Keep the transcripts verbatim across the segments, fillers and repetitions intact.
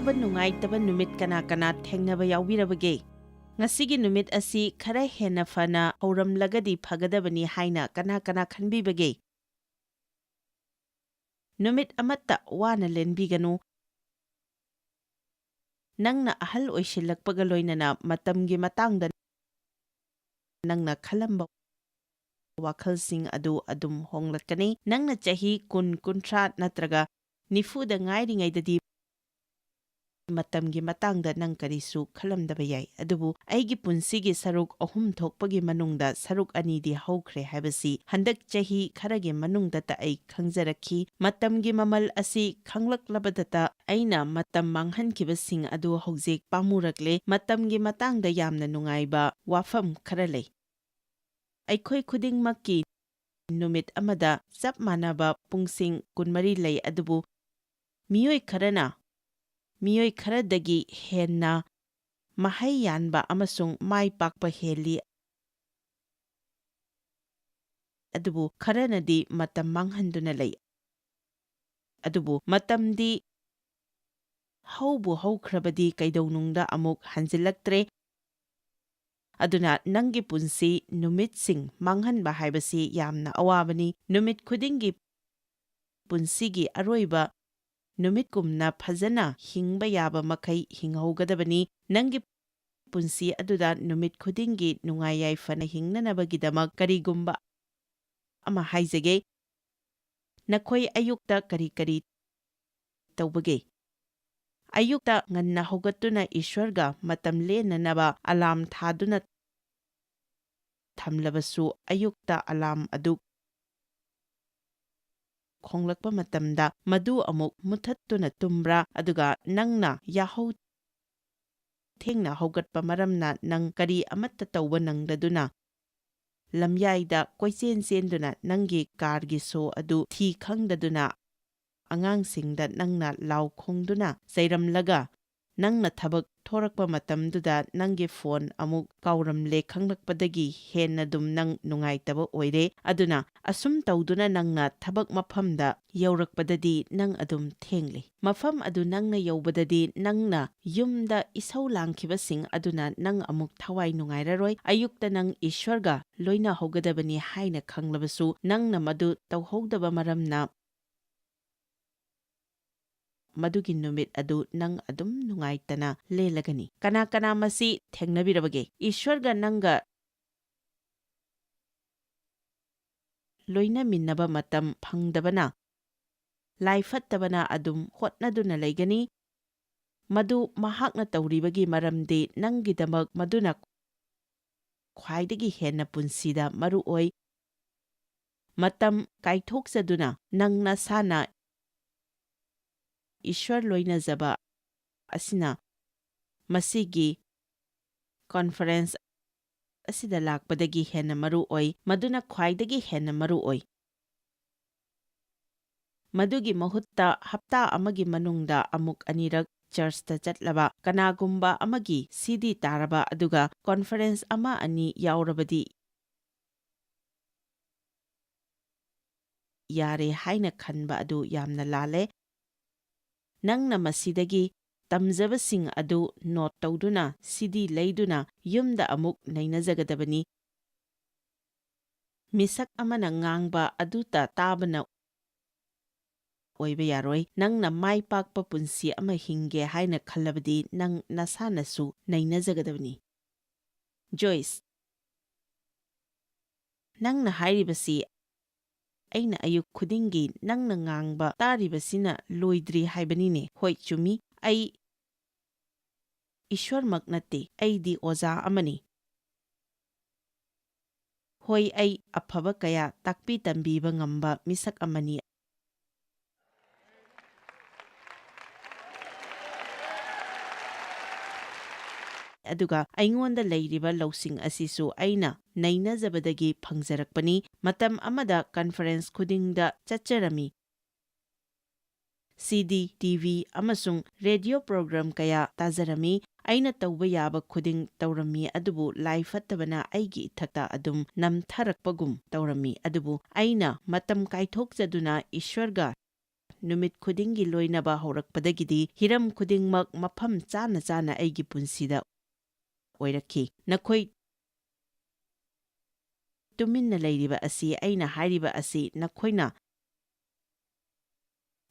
ꯅꯨꯡꯉꯥꯏꯇꯕ ꯅꯨꯃꯤꯠ ꯀꯅꯥ ꯀꯅꯥ ꯊꯦꯡꯅꯕ ꯌꯥꯎꯕꯤꯔꯕꯒꯦ? ꯉꯁꯤꯒꯤ ꯅꯨꯃꯤꯠ ꯑꯁꯤ ꯈꯔ ꯍꯦꯟꯅ ꯐꯅ ꯍꯧꯔꯝꯂꯒꯗꯤ ꯐꯒꯗꯕꯅꯤ ꯍꯥꯏꯅ ꯀꯅꯥ ꯀꯅꯥ ꯈꯟꯕꯤꯕꯒꯦ? ꯅꯨꯃꯤꯠ ꯑꯃꯠꯇ ꯋꯥꯅ ꯂꯦꯟꯕꯤꯒꯅꯨ꯫ ꯅꯪꯅ ꯑꯍꯜ ꯑꯣꯏꯁꯤꯜꯂꯛꯄꯒ ꯂꯣꯏꯅꯅ ꯃꯇꯝꯒꯤ ꯃꯇꯥꯡꯗ ꯅꯪꯅ ꯈꯜꯂꯝꯕ ꯋꯥꯈꯜꯁꯤꯡ ꯑꯗꯨ ꯑꯗꯨꯝ ꯍꯣꯡꯂꯛꯀꯅꯤ꯫ ꯅꯪꯅ ꯆꯍꯤ ꯀꯨꯟ, ꯀꯨꯟꯊ꯭ꯔꯥ ꯅꯠꯇ꯭ꯔꯒ ꯅꯤꯐꯨꯗ ꯉꯥꯏꯔꯤꯉꯩꯗꯗꯤ ꯃꯇꯝꯒꯤ ꯃꯇꯥꯡꯗ ꯅꯪ ꯀꯔꯤꯁꯨ ꯈꯜꯂꯝꯗꯕ ꯌꯥꯏ꯫ ꯑꯗꯨꯕꯨ ꯑꯩꯒꯤ ꯄꯨꯟꯁꯤꯒꯤ ꯁꯔꯨꯛ ꯑꯍꯨꯝ ꯊꯣꯛꯄꯒꯤ ꯃꯅꯨꯡꯗ ꯁꯔꯨꯛ ꯑꯅꯤꯗꯤ ꯍꯧꯈ꯭ꯔꯦ ꯍꯥꯏꯕꯁꯤ ꯍꯟꯗꯛ ꯆꯍꯤ ꯈꯔꯒꯤ ꯃꯅꯨꯡꯗꯇ ꯑꯩ ꯈꯪꯖꯔꯛꯈꯤ꯫ ꯃꯇꯝꯒꯤ ꯃꯃꯜ ꯑꯁꯤ ꯈꯪꯂꯛꯂꯕꯗꯇ ꯑꯩꯅ ꯃꯇꯝ ꯃꯥꯡꯍꯟꯈꯤꯕꯁꯤꯡ ꯑꯗꯨ ꯍꯧꯖꯤꯛ ꯄꯥꯝꯃꯨꯔꯛꯂꯦ꯫ ꯃꯇꯝꯒꯤ ꯃꯇꯥꯡꯗ ꯌꯥꯝꯅ ꯅꯨꯡꯉꯥꯏꯕ ꯋꯥꯐꯝ ꯈꯔ ꯂꯩ꯫ ꯑꯩꯈꯣꯏ ꯈꯨꯗꯤꯡꯃꯛꯀꯤ ꯅꯨꯃꯤꯠ ꯑꯃꯗ ꯆꯞ ꯃꯥꯟꯅꯕ ꯄꯨꯡꯁꯤꯡ ꯀꯨꯟꯃꯔꯤ ꯂꯩ, ꯑꯗꯨꯕꯨ ꯃꯤꯑꯣꯏ ꯈꯔꯅ, ꯃꯤꯑꯣꯏ ꯈꯔꯗꯒꯤ ꯍꯦꯟꯅ ꯃꯍꯩ ꯌꯥꯟꯕ ꯑꯃꯁꯨꯡ ꯃꯥꯏ ꯄꯥꯛꯄ ꯍꯦꯜꯂꯤ, ꯑꯗꯨꯕꯨ ꯈꯔꯅꯗꯤ ꯃꯇꯝ ꯃꯥꯡꯍꯟꯗꯨꯅ ꯂꯩ꯫ ꯑꯗꯨꯕꯨ ꯃꯇꯝꯗꯤ ꯍꯧꯕꯨ ꯍꯧꯈ꯭ꯔꯕꯗꯤ ꯀꯩꯗꯧꯅꯨꯡꯗ ꯑꯃꯨꯛ ꯍꯟꯖꯤꯜꯂꯛꯇ꯭ꯔꯦ꯫ ꯑꯗꯨꯅ ꯅꯪꯒꯤ ꯄꯨꯟꯁꯤ ꯅꯨꯃꯤꯠꯁꯤꯡ ꯃꯥꯡꯍꯟꯕ ꯍꯥꯏꯕꯁꯤ ꯌꯥꯝꯅ ꯑꯋꯥꯕꯅꯤ꯫ ꯅꯨꯃꯤꯠ ꯈꯨꯗꯤꯡꯒꯤ ꯄꯨꯟꯁꯤꯒꯤ ꯑꯔꯣꯏꯕ ꯅꯨꯃꯤꯠꯀꯨꯝꯅ ꯐꯖꯅ ꯍꯤꯡꯕ ꯌꯥꯕ ꯃꯈꯩ ꯍꯤꯡꯍꯧꯒꯗꯕꯅꯤ꯫ ꯅꯪꯒꯤ ꯄꯨꯟꯁꯤ ꯑꯗꯨꯗ ꯅꯨꯃꯤꯠ ꯈꯨꯗꯤꯡꯒꯤ ꯅꯨꯡꯉꯥꯏ ꯌꯥꯏꯐꯅ ꯍꯤꯡꯅꯅꯕꯒꯤꯗꯃꯛ ꯀꯔꯤꯒꯨꯝꯕ ꯑꯃ ꯍꯥꯏꯖꯒꯦ꯫ ꯅꯈꯣꯏ ꯑꯌꯨꯛꯇ ꯀꯔꯤ ꯀꯔꯤ ꯇꯧꯕꯒꯦ? ꯑꯌꯨꯛꯇ ꯉꯟꯅ ꯍꯧꯒꯠꯇꯨꯅ ꯏꯁ꯭ꯋꯔꯒ ꯃꯇꯝ ꯂꯦꯟꯅꯅꯕ ꯑꯂꯥꯔꯝ ꯊꯥꯗꯨꯅ ꯊꯝꯂꯕꯁꯨ, ꯑꯌꯨꯛꯇ ꯑꯂꯥꯔꯝ ꯑꯗꯨ ꯈꯣꯡꯂꯛꯄ ꯃꯇꯝꯗ ꯃꯗꯨ ꯑꯃꯨꯛ ꯃꯨꯊꯠꯇꯨꯅ ꯇꯨꯝꯕ꯭ꯔꯥ? ꯑꯗꯨꯒ ꯅꯪꯅ ꯌꯥꯍꯧ ꯊꯦꯡꯅ ꯍꯧꯒꯠꯄ ꯃꯔꯝꯅ ꯅꯪ ꯀꯔꯤ ꯑꯃꯠꯇ ꯇꯧꯕ ꯅꯪꯗꯗꯨꯅ ꯂꯝꯌꯥꯏꯗ ꯀꯣꯏꯆꯦꯟ ꯆꯦꯟꯗꯨꯅ ꯅꯪꯒꯤ ꯀꯥꯔꯒꯤ ꯁꯣ ꯑꯗꯨ ꯊꯤ ꯈꯪꯗꯗꯨꯅ ꯑꯉꯥꯡꯁꯤꯡꯗ ꯅꯪꯅ ꯂꯥꯎ ꯈꯣꯡꯗꯨꯅ ꯆꯩꯔꯝꯂꯒ ꯅꯪꯅ ꯊꯕꯛ ꯊꯣꯔꯛꯄ ꯃꯇꯝꯗꯨꯗ ꯅꯪꯒꯤ ꯐꯣꯟ ꯑꯃꯨꯛ ꯀꯥꯎꯔꯝꯂꯦ ꯈꯪꯂꯛꯄꯗꯒꯤ ꯍꯦꯟꯅ ꯑꯗꯨꯝ ꯅꯪ ꯅꯨꯡꯉꯥꯏꯇꯕ ꯑꯣꯏꯔꯦ꯫ ꯑꯗꯨꯅ ꯑꯁꯨꯝ ꯇꯧꯗꯨꯅ ꯅꯪꯅ ꯊꯕꯛ ꯃꯐꯝꯗ ꯌꯧꯔꯛꯄꯗꯗꯤ ꯅꯪ ꯑꯗꯨꯝ ꯊꯦꯡꯂꯤ꯫ ꯃꯐꯝ ꯑꯗꯨ ꯅꯪꯅ ꯌꯧꯕꯗꯗꯤ ꯅꯪꯅ ꯌꯨꯝꯗ ꯏꯁꯧ ꯂꯥꯡꯈꯤꯕꯁꯤꯡ ꯑꯗꯨꯅ ꯅꯪ ꯑꯃꯨꯛ ꯊꯋꯥꯏ ꯅꯨꯡꯉꯥꯏꯔꯔꯣꯏ꯫ ꯑꯌꯨꯛꯇ ꯅꯪ ꯏꯁ꯭ꯋꯔꯒ ꯂꯣꯏꯅꯍꯧꯒꯗꯕꯅꯤ ꯍꯥꯏꯅ ꯈꯪꯂꯕꯁꯨ ꯅꯪꯅ ꯃꯗꯨ ꯇꯧꯍꯧꯗꯕ ꯃꯔꯝꯅ ꯃꯗꯨꯒꯤ ꯅꯨꯃꯤꯠ ꯑꯗꯨ ꯅꯪ ꯑꯗꯨꯝ ꯅꯨꯡꯉꯥꯏꯇꯅ ꯂꯦꯜꯂꯒꯅꯤ꯫ ꯀꯅꯥ ꯀꯅꯥ ꯃꯁꯤ ꯊꯦꯡꯅꯕꯤꯔꯕꯒꯦ? ꯏꯁ꯭ꯋꯔꯒ ꯅꯪꯒ ꯂꯣꯏꯅꯃꯤꯟꯅꯕ ꯃꯇꯝ ꯐꯪꯗꯕꯅ ꯂꯥꯏ ꯐꯠꯇꯕꯅ ꯑꯗꯨꯝ ꯍꯣꯠꯅꯗꯨꯅ ꯂꯩꯒꯅꯤ꯫ ꯃꯗꯨ ꯃꯍꯥꯛꯅ ꯇꯧꯔꯤꯕꯒꯤ ꯃꯔꯝꯗꯤ ꯅꯪꯒꯤꯗꯃꯛ ꯃꯗꯨꯅ ꯈ꯭ꯋꯥꯏꯗꯒꯤ ꯍꯦꯟꯅ ꯄꯨꯟꯁꯤꯗ ꯃꯔꯨ ꯑꯣꯏ꯫ ꯃꯇꯝ ꯀꯥꯏꯊꯣꯛꯆꯗꯨꯅ ꯅꯪ ꯅꯁꯥꯅ ꯏꯁ꯭ꯋꯔ ꯂꯣꯏꯅꯖꯕ ꯑꯁꯤꯅ ꯃꯁꯤꯒꯤ ꯀꯟꯐꯔꯦꯟꯁ ꯑꯁꯤꯗ ꯂꯥꯛꯄꯗꯒꯤ ꯍꯦꯟꯅ ꯃꯔꯨ ꯑꯣꯏ, ꯃꯗꯨꯅ ꯈ꯭ꯋꯥꯏꯗꯒꯤ ꯍꯦꯟꯅ ꯃꯔꯨ ꯑꯣꯏ꯫ ꯃꯗꯨꯒꯤ ꯃꯍꯨꯠꯇ ꯍꯞꯇꯥ ꯑꯃꯒꯤ ꯃꯅꯨꯡꯗ ꯑꯃꯨꯛ ꯑꯅꯤꯔꯛ ꯆꯔꯆꯇ ꯆꯠꯂꯕ, ꯀꯅꯥꯒꯨꯝꯕ ꯑꯃꯒꯤ ꯁꯤꯗꯤ ꯇꯥꯔꯕ, ꯑꯗꯨꯒ ꯀꯟꯐꯔꯦꯟꯁ ꯑꯃ ꯑꯅꯤ ꯌꯥꯎꯔꯕꯗꯤ ꯌꯥꯔꯦ ꯍꯥꯏꯅ ꯈꯟꯕ ꯑꯗꯨ ꯌꯥꯝꯅ ꯂꯥꯜꯂꯦ꯫ ꯅꯪꯅ ꯃꯁꯤꯗꯒꯤ ꯇꯝꯖꯕꯁꯤꯡ ꯑꯗꯨ ꯅꯣꯠ ꯇꯧꯗꯨꯅ ꯁꯤꯗꯤ ꯂꯩꯗꯨꯅ ꯌꯨꯝꯗ ꯑꯃꯨꯛ ꯅꯩꯅꯖꯒꯗꯕꯅꯤ꯫ ꯃꯤꯁꯛ ꯑꯃꯅ ꯉꯥꯡꯕ ꯑꯗꯨꯇ ꯇꯥꯕꯅ ꯑꯣꯏꯕ ꯌꯥꯔꯣꯏ꯫ ꯅꯪꯅ ꯃꯥꯏ ꯄꯥꯛꯄ ꯄꯨꯟꯁꯤ ꯑꯃ ꯍꯤꯡꯒꯦ ꯍꯥꯏꯅ ꯈꯜꯂꯕꯗꯤ ꯅꯪ ꯅꯁꯥꯅꯁꯨ ꯅꯩꯅꯖꯒꯗꯕꯅꯤ꯫ ꯖꯣꯏꯁ, ꯅꯪꯅ ꯍꯥꯏꯔꯤꯕꯁꯤ ꯑꯩꯅ ꯑꯌꯨꯛ ꯈꯨꯗꯤꯡꯒꯤ ꯅꯪꯅ ꯉꯥꯡꯕ ꯇꯥꯔꯤꯕꯁꯤꯅ ꯂꯣꯏꯗ꯭ꯔꯤ ꯍꯥꯏꯕꯅꯤꯅꯦ꯫ ꯍꯣꯏ, ꯆꯨꯝꯃꯤ꯫ ꯑꯩ ꯏꯁ꯭ꯋꯔꯃꯛ ꯅꯠꯇꯦ, ꯑꯩꯗꯤ ꯑꯣꯖꯥ ꯑꯃꯅꯤ꯫ ꯍꯣꯏ, ꯑꯩ ꯑꯐꯕ ꯀꯌꯥ ꯇꯥꯛꯄꯤ ꯇꯝꯕꯤꯕ ꯉꯝꯕ ꯃꯤꯁꯛ ꯑꯃꯅꯤ꯫ ꯑꯗꯨꯒ ꯑꯩꯉꯣꯟꯗ ꯂꯩꯔꯤꯕ ꯂꯧꯁꯤꯡ ꯑꯁꯤꯁꯨ ꯑꯩꯅ ꯅꯩꯅꯖꯕꯗꯒꯤ ꯐꯪꯖꯔꯛꯄꯅꯤ꯫ ꯃꯇꯝ ꯑꯃꯗ ꯀꯟꯐꯔꯦꯟꯁ ꯈꯨꯗꯤꯡꯗ ꯆꯠꯆꯔꯝꯃꯤ꯫ ꯁꯤꯗꯤ, ꯇꯤꯚꯤ ꯑꯃꯁꯨꯡ ꯔꯦꯗꯤꯑꯣ ꯄ꯭ꯔꯣꯒ꯭ꯔꯥꯝ ꯀꯌꯥ ꯇꯥꯖꯔꯝꯃꯤ꯫ ꯑꯩꯅ ꯇꯧꯕ ꯌꯥꯕ ꯈꯨꯗꯤꯡ ꯇꯧꯔꯝꯃꯤ, ꯑꯗꯨꯕꯨ ꯂꯥꯏ ꯐꯠꯇꯕꯅ ꯑꯩꯒꯤ ꯏꯊꯛꯇ ꯑꯗꯨꯝ ꯅꯝꯊꯔꯛꯄꯒꯨꯝ ꯇꯧꯔꯝꯃꯤ꯫ ꯑꯗꯨꯕꯨ ꯑꯩꯅ ꯃꯇꯝ ꯀꯥꯏꯊꯣꯛꯆꯗꯨꯅ ꯏꯁ꯭ꯋꯔꯒ ꯅꯨꯃꯤꯠ ꯈꯨꯗꯤꯡꯒꯤ ꯂꯣꯏꯅꯕ ꯍꯧꯔꯛꯄꯗꯒꯤꯗꯤ ꯍꯤꯔꯝ ꯈꯨꯗꯤꯡꯃꯛ ꯃꯐꯝ ꯆꯥꯅ ꯆꯥꯅ ꯑꯩꯒꯤ ꯄꯨꯟꯁꯤꯗ ꯑꯣꯏꯔꯛꯈꯤ꯫ ꯅꯈꯣꯏ ꯇꯨꯃꯤꯟꯅ ꯂꯩꯔꯤꯕ ꯑꯁꯤ, ꯑꯩꯅ ꯍꯥꯏꯔꯤꯕ ꯑꯁꯤ ꯅꯈꯣꯏꯅ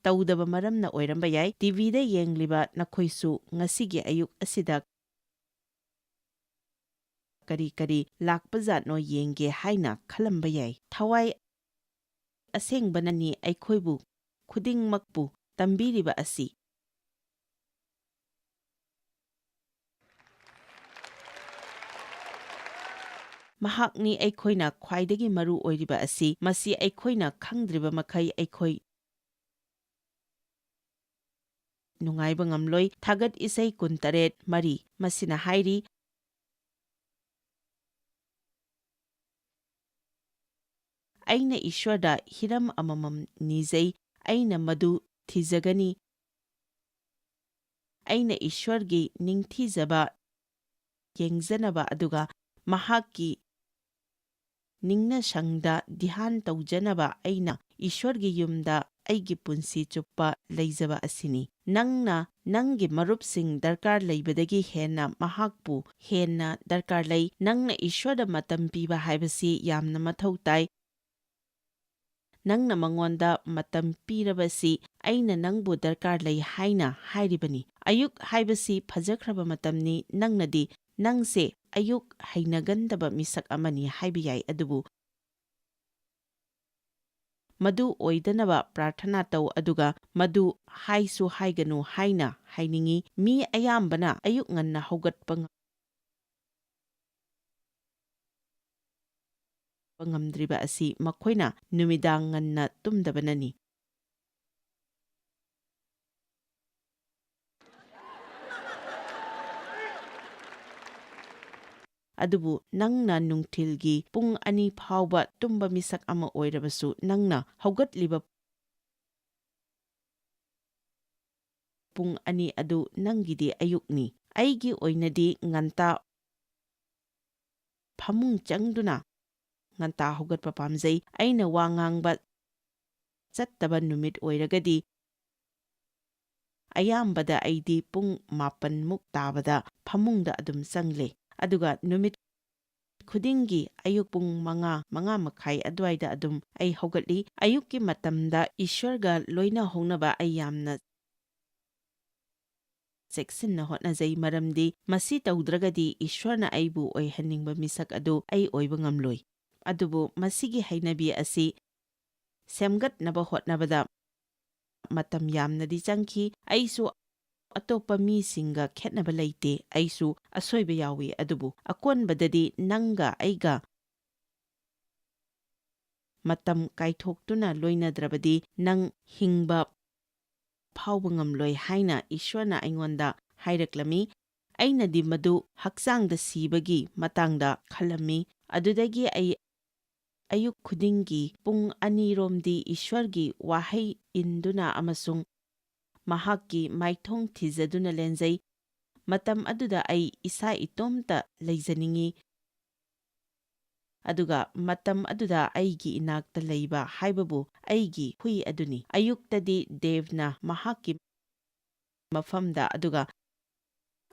ꯇꯧꯗꯕ ꯃꯔꯝꯅ ꯑꯣꯏꯔꯝꯕ ꯌꯥꯏ꯫ ꯇꯤ ꯚꯤꯗ ꯌꯦꯡꯂꯤꯕ ꯅꯈꯣꯏꯁꯨ ꯉꯁꯤꯒꯤ ꯑꯌꯨꯛ ꯑꯁꯤꯗ ꯀꯔꯤ ꯀꯔꯤ ꯂꯥꯛꯄꯖꯥꯠꯅꯣ ꯌꯦꯡꯒꯦ ꯍꯥꯏꯅ ꯈꯜꯂꯝꯕ ꯌꯥꯏ꯫ ꯊꯋꯥꯏ ꯑꯁꯦꯡꯕꯅꯅꯤ ꯑꯩꯈꯣꯏꯕꯨ ꯈꯨꯗꯤꯡꯃꯛꯄꯨ ꯇꯝꯕꯤꯔꯤꯕ ꯑꯁꯤ꯫ ꯃꯍꯥꯛꯅꯤ ꯑꯩꯈꯣꯏꯅ ꯈ꯭ꯋꯥꯏꯗꯒꯤ ꯃꯔꯨ ꯑꯣꯏꯔꯤꯕ ꯑꯁꯤ꯫ ꯃꯁꯤ ꯑꯩꯈꯣꯏꯅ ꯈꯪꯗ꯭ꯔꯤꯕ ꯃꯈꯩ ꯑꯩꯈꯣꯏ ꯅꯨꯡꯉꯥꯏꯕ ꯉꯝꯂꯣꯏ꯫ ꯊꯥꯒꯠ ꯏꯁꯩ ꯀꯨꯟꯇꯔꯦꯠ ꯃꯔꯤ꯫ ꯃꯁꯤꯅ ꯍꯥꯏꯔꯤ, "ꯑꯩꯅ ꯏꯁ꯭ꯋꯔꯗ ꯍꯤꯔꯝ ꯑꯃꯃꯝ ꯅꯤꯖꯩ, ꯑꯩꯅ ꯃꯗꯨ ꯊꯤꯖꯒꯅꯤ꯫ ꯑꯩꯅ ꯏꯁ꯭ꯋꯔꯒꯤ ꯅꯤꯡꯊꯤꯖꯕ ꯌꯦꯡꯖꯅꯕ ꯑꯗꯨꯒ ꯃꯍꯥꯛꯀꯤ ꯅꯤꯡꯅꯁꯪꯗ ꯙ꯭ꯌꯥꯟ ꯇꯧꯖꯅꯕ ꯑꯩꯅ ꯏꯁ꯭ꯋꯔꯒꯤ ꯌꯨꯝꯗ ꯑꯩꯒꯤ ꯄꯨꯟꯁꯤ ꯆꯨꯞꯄ ꯂꯩꯖꯕ ꯑꯁꯤꯅꯤ꯫" ꯅꯪꯅ ꯅꯪꯒꯤ ꯃꯔꯨꯞꯁꯤꯡ ꯗꯔꯀꯥꯔ ꯂꯩꯕꯗꯒꯤ ꯍꯦꯟꯅ ꯃꯍꯥꯛꯄꯨ ꯍꯦꯟꯅ ꯗꯔꯀꯥꯔ ꯂꯩ꯫ ꯅꯪꯅ ꯏꯁ꯭ꯋꯔꯗ ꯃꯇꯝ ꯄꯤꯕ ꯍꯥꯏꯕꯁꯤ ꯌꯥꯝꯅ ꯃꯊꯧ ꯇꯥꯏ꯫ ꯅꯪꯅ ꯃꯉꯣꯟꯗ ꯃꯇꯝ ꯄꯤꯔꯕꯁꯤ ꯑꯩꯅ ꯅꯪꯕꯨ ꯗꯔꯀꯥꯔ ꯂꯩ ꯍꯥꯏꯅ ꯍꯥꯏꯔꯤꯕꯅꯤ꯫ ꯑꯌꯨꯛ ꯍꯥꯏꯕꯁꯤ ꯐꯖꯈ꯭ꯔꯕ ꯃꯇꯝꯅꯤ꯫ ꯅꯪꯅꯗꯤ ꯅꯪꯁꯦ ꯑꯌꯨꯛ ꯍꯩꯅꯒꯟꯗꯕ ꯃꯤꯁꯛ ꯑꯃꯅꯤ ꯍꯥꯏꯕ ꯌꯥꯏ, ꯑꯗꯨꯕꯨ ꯃꯗꯨ ꯑꯣꯏꯗꯅꯕ ꯄ꯭ꯔꯥꯔꯊꯅꯥ ꯇꯧ, ꯑꯗꯨꯒ ꯃꯗꯨ ꯍꯥꯏꯁꯨ ꯍꯥꯏꯒꯅꯨ ꯍꯥꯏꯅ ꯍꯥꯏꯅꯤꯡꯏ꯫ ꯃꯤ ꯑꯌꯥꯝꯕꯅ ꯑꯌꯨꯛ ꯉꯟꯅ ꯍꯧꯒꯠꯄ ꯉꯝ-, ꯉꯝꯗ꯭ꯔꯤꯕ ꯑꯁꯤ ꯃꯈꯣꯏꯅ ꯅꯨꯃꯤꯗꯥꯡ ꯉꯟꯅ ꯇꯨꯝꯗꯕꯅꯅꯤ꯫ ꯑꯗꯨꯕꯨ ꯅꯪꯅ ꯅꯨꯡꯊꯤꯜꯒꯤ ꯄꯨꯡ ꯑꯅꯤ ꯐꯥꯎꯕ ꯇꯨꯝꯕ ꯃꯤꯁꯛ ꯑꯃ ꯑꯣꯏꯔꯕꯁꯨ, ꯅꯪꯅ ꯍꯧꯒꯠꯂꯤꯕ ꯄꯨꯡ ꯑꯅꯤ ꯑꯗꯨ ꯅꯪꯒꯤꯗꯤ ꯑꯌꯨꯛꯅꯤ꯫ ꯑꯩꯒꯤ ꯑꯣꯏꯅꯗꯤ ꯉꯟꯇꯥ ꯐꯃꯨꯡ ꯆꯪꯗꯨꯅ ꯉꯟꯇꯥ ꯍꯧꯒꯠꯄ ꯄꯥꯝꯖꯩ꯫ ꯑꯩꯅ ꯋꯥ ꯉꯥꯡꯕ ꯆꯠꯇꯕ ꯅꯨꯃꯤꯠ ꯑꯣꯏꯔꯒꯗꯤ, ꯑꯌꯥꯝꯕꯗ ꯑꯩꯗꯤ ꯄꯨꯡ ꯃꯥꯄꯟ ꯃꯨꯛ ꯇꯥꯕꯗ ꯐꯃꯨꯡꯗ ꯑꯗꯨꯝ ꯆꯪꯂꯦ꯫ ꯑꯗꯨꯒ ꯅꯨꯃꯤꯠ ꯈꯨꯗꯤꯡꯒꯤ ꯑꯌꯨꯛ ꯄꯨꯡ ꯃꯉꯥ, ꯃꯉꯥ ꯃꯈꯥꯏ ꯑꯗꯨꯋꯥꯏꯗ ꯑꯗꯨꯝ ꯑꯩ ꯍꯧꯒꯠꯂꯤ꯫ ꯑꯌꯨꯛꯀꯤ ꯃꯇꯝꯗ ꯏꯁ꯭ꯋꯔꯒ ꯂꯣꯏꯅꯍꯧꯅꯕ ꯑꯩ ꯌꯥꯝꯅ ꯆꯦꯛꯁꯤꯟꯅ ꯍꯣꯠꯅꯖꯩ, ꯃꯔꯝꯗꯤ ꯃꯁꯤ ꯇꯧꯗ꯭ꯔꯒꯗꯤ ꯏꯁ꯭ꯋꯔꯅ ꯑꯩꯕꯨ ꯑꯣꯏꯍꯟꯅꯤꯡꯕ ꯃꯤꯁꯛ ꯑꯗꯨ ꯑꯩ ꯑꯣꯏꯕ ꯉꯝꯂꯣꯏ꯫ ꯑꯗꯨꯕꯨ ꯃꯁꯤꯒꯤ ꯍꯩꯅꯕꯤ ꯑꯁꯤ ꯁꯦꯝꯒꯠꯅꯕ ꯍꯣꯠꯅꯕꯗ ꯃꯇꯝ ꯌꯥꯝꯅꯗꯤ ꯆꯪꯈꯤ꯫ ꯑꯩꯁꯨ ꯑꯇꯣꯞꯄ ꯃꯤꯁꯤꯡꯒ ꯈꯦꯠꯅꯕ ꯂꯩꯇꯦ꯫ ꯑꯩꯁꯨ ꯑꯁꯣꯏꯕ ꯌꯥꯎꯏ, ꯑꯗꯨꯕꯨ ꯑꯀꯣꯟꯕꯗꯗꯤ ꯅꯪꯒ ꯑꯩꯒ ꯃꯇꯝ ꯀꯥꯏꯊꯣꯛꯇꯨꯅ ꯂꯣꯏꯅꯗ꯭ꯔꯕꯗꯤ ꯅꯪ ꯍꯤꯡꯕ ꯐꯥꯎꯕ ꯉꯝꯂꯣꯏ ꯍꯥꯏꯅ ꯏꯁ꯭ꯋꯔꯅ ꯑꯩꯉꯣꯟꯗ ꯍꯥꯏꯔꯛꯂꯝꯃꯤ꯫ ꯑꯩꯅꯗꯤ ꯃꯗꯨ ꯍꯛꯆꯥꯡꯗ ꯁꯤꯕꯒꯤ ꯃꯇꯥꯡꯗ ꯈꯜꯂꯝꯃꯤ꯫ ꯑꯗꯨꯗꯒꯤ ꯑꯩ ꯑꯌꯨꯛ ꯈꯨꯗꯤꯡꯒꯤ ꯄꯨꯡ ꯑꯅꯤꯔꯣꯝꯗꯤ ꯏꯁ꯭ꯋꯔꯒꯤ ꯋꯥꯍꯩ ꯏꯟꯗꯨꯅ ꯑꯃꯁꯨꯡ ꯃꯍꯥꯛꯀꯤ ꯃꯥꯏꯊꯣꯡ ꯊꯤꯖꯗꯨꯅ ꯂꯦꯟꯖꯩ꯫ ꯃꯇꯝ ꯑꯗꯨꯗ ꯑꯩ ꯏꯁꯥ ꯏꯇꯣꯝꯇ ꯂꯩꯖꯅꯤꯡꯏ꯫ ꯑꯗꯨꯒ ꯃꯇꯝ ꯑꯗꯨꯗ ꯑꯩꯒꯤ ꯏꯅꯥꯛꯇ ꯂꯩꯕ ꯍꯥꯏꯕꯕꯨ ꯑꯩꯒꯤ ꯍꯨꯏ ꯑꯗꯨꯅꯤ꯫ ꯑꯌꯨꯛꯇꯗꯤ ꯗꯦꯕꯅ ꯃꯍꯥꯛꯀꯤ ꯃꯐꯝꯗ, ꯑꯗꯨꯒ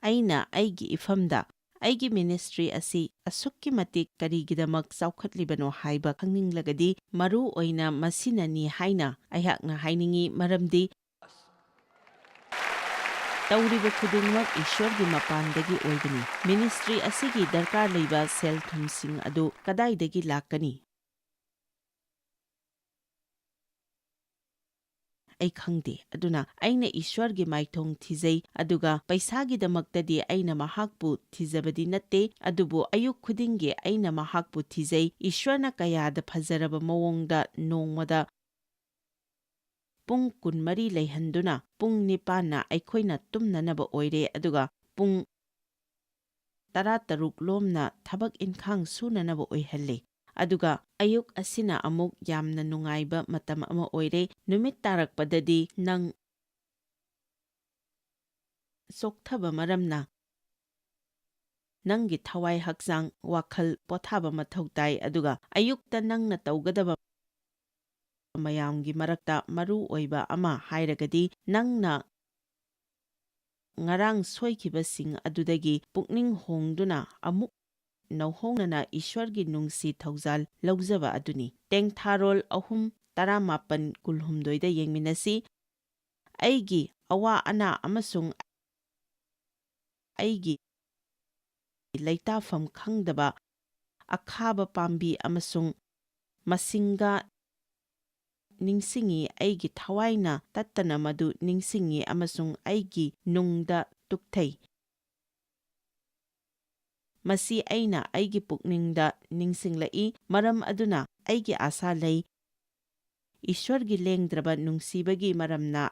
ꯑꯩꯅ ꯑꯩꯒꯤ ꯏꯐꯝꯗ꯫ ꯑꯩꯒꯤ ꯃꯤꯅꯤꯁꯇ꯭ꯔꯤ ꯑꯁꯤ ꯑꯁꯨꯛꯀꯤ ꯃꯇꯤꯛ ꯀꯔꯤꯒꯤꯗꯃꯛ ꯆꯥꯎꯈꯠꯂꯤꯕꯅꯣ ꯍꯥꯏꯕ ꯈꯪꯅꯤꯡꯂꯒꯗꯤ, ꯃꯔꯨ ꯑꯣꯏꯅ ꯃꯁꯤꯅꯅꯤ ꯍꯥꯏꯅ ꯑꯩꯍꯥꯛꯅ ꯍꯥꯏꯅꯤꯡꯏ, ꯃꯔꯝꯗꯤ ꯇꯧꯔꯤꯕ ꯈꯨꯗꯤꯡꯃꯛ ꯏꯁ꯭ꯋꯔꯒꯤ ꯃꯄꯥꯟꯗꯒꯤ ꯑꯣꯏꯕꯅꯤ꯫ ꯃꯤꯅꯤꯁꯇ꯭ꯔꯤ ꯑꯁꯤꯒꯤ ꯗꯔꯀꯥꯔ ꯂꯩꯕ ꯁꯦꯜ ꯊꯨꯝꯁꯤꯡ ꯑꯗꯨ ꯀꯗꯥꯏꯗꯒꯤ ꯂꯥꯛꯀꯅꯤ? ꯑꯩ ꯈꯪꯗꯦ꯫ ꯑꯗꯨꯅ ꯑꯩꯅ ꯏꯁ꯭ꯋꯔꯒꯤ ꯃꯥꯏꯊꯣꯡ ꯊꯤꯖꯩ, ꯑꯗꯨꯒ ꯄꯩꯁꯥꯒꯤꯗꯃꯛꯇꯗꯤ ꯑꯩꯅ ꯃꯍꯥꯛꯄꯨ ꯊꯤꯖꯕꯗꯤ ꯅꯠꯇꯦ, ꯑꯗꯨꯕꯨ ꯑꯌꯨꯛ ꯈꯨꯗꯤꯡꯒꯤ ꯑꯩꯅ ꯃꯍꯥꯛꯄꯨ ꯊꯤꯖꯩ꯫ ꯏꯁ꯭ꯋꯔꯅ ꯀꯌꯥꯗ ꯐꯖꯔꯕ ꯃꯑꯣꯡꯗ ꯅꯣꯡꯃꯗ ꯄꯨꯡ ꯀꯨꯟꯃꯔꯤ ꯂꯩꯍꯟꯗꯨꯅ ꯄꯨꯡ ꯅꯤꯄꯥꯟꯅ ꯑꯩꯈꯣꯏꯅ ꯇꯨꯝꯅꯅꯕ ꯑꯣꯏꯔꯦ, ꯑꯗꯨꯒ ꯄꯨꯡ ꯇꯔꯥꯇꯔꯨꯛ ꯂꯣꯝꯅ ꯊꯕꯛ ꯏꯟꯈꯥꯡ ꯁꯨꯅꯅꯕ ꯑꯣꯏꯍꯜꯂꯦ꯫ ꯑꯗꯨꯒ ꯑꯌꯨꯛ ꯑꯁꯤꯅ ꯑꯃꯨꯛ ꯌꯥꯝꯅ ꯅꯨꯡꯉꯥꯏꯕ ꯃꯇꯝ ꯑꯃ ꯑꯣꯏꯔꯦ꯫ ꯅꯨꯃꯤꯠ ꯇꯥꯔꯛꯄꯗꯗꯤ ꯅꯪ ꯆꯣꯛꯊꯕ ꯃꯔꯝꯅ ꯅꯪꯒꯤ ꯊꯋꯥꯏ, ꯍꯛꯆꯥꯡ, ꯋꯥꯈꯜ ꯄꯣꯊꯥꯕ ꯃꯊꯧ ꯇꯥꯏ, ꯑꯗꯨꯒ ꯑꯌꯨꯛꯇ ꯅꯪꯅ ꯇꯧꯒꯗꯕ ꯃꯌꯥꯝꯒꯤ ꯃꯔꯛꯇ ꯃꯔꯨ ꯑꯣꯏꯕ ꯑꯃ ꯍꯥꯏꯔꯒꯗꯤ, ꯅꯪꯅ ꯉꯔꯥꯡ ꯁꯣꯏꯈꯤꯕꯁꯤꯡ ꯑꯗꯨꯗꯒꯤ ꯄꯨꯛꯅꯤꯡ ꯍꯣꯡꯗꯨꯅ ꯑꯃꯨꯛ ꯅꯧꯍꯧꯅꯅ ꯏꯁ꯭ꯋꯔꯒꯤ ꯅꯨꯡꯁꯤ ꯊꯧꯖꯥꯜ ꯂꯧꯖꯕ ꯑꯗꯨꯅꯤ꯫ ꯇꯦꯡꯊꯥꯔꯣꯜ ꯑꯍꯨꯝ, ꯇꯔꯥꯃꯥꯄꯟ, ꯀꯨꯟꯍꯨꯝꯗꯣꯏꯗ ꯌꯦꯡꯃꯤꯟꯅꯁꯤ꯫ "ꯑꯩꯒꯤ ꯑꯋꯥ ꯑꯅꯥ ꯑꯃꯁꯨꯡ ꯑꯩꯒꯤ ꯂꯩꯇꯥꯐꯝ ꯈꯪꯗꯕ ꯑꯈꯥꯕ ꯄꯥꯝꯕꯤ ꯑꯃꯁꯨꯡ ꯃꯁꯤꯡꯒ ꯅꯤꯡꯁꯤꯡꯏ, ꯑꯩꯒꯤ ꯊꯋꯥꯏꯅ ꯇꯠꯇꯅ ꯃꯗꯨ ꯅꯤꯡꯁꯤꯡꯏ ꯑꯃꯁꯨꯡ ꯑꯩꯒꯤ ꯅꯨꯡꯗ ꯇꯨꯛꯊꯩ꯫ ꯃꯁꯤ ꯑꯩꯅ ꯑꯩꯒꯤ ꯄꯨꯛꯅꯤꯡꯗ ꯅꯤꯡꯁꯤꯡꯂꯛꯏ, ꯃꯔꯝ ꯑꯗꯨꯅ ꯑꯩꯒꯤ ꯑꯥꯁꯥ ꯂꯩ꯫ ꯏꯁ꯭ꯋꯔꯒꯤ ꯂꯦꯡꯗ꯭ꯔꯕ ꯅꯨꯡꯁꯤꯕꯒꯤ ꯃꯔꯝꯅ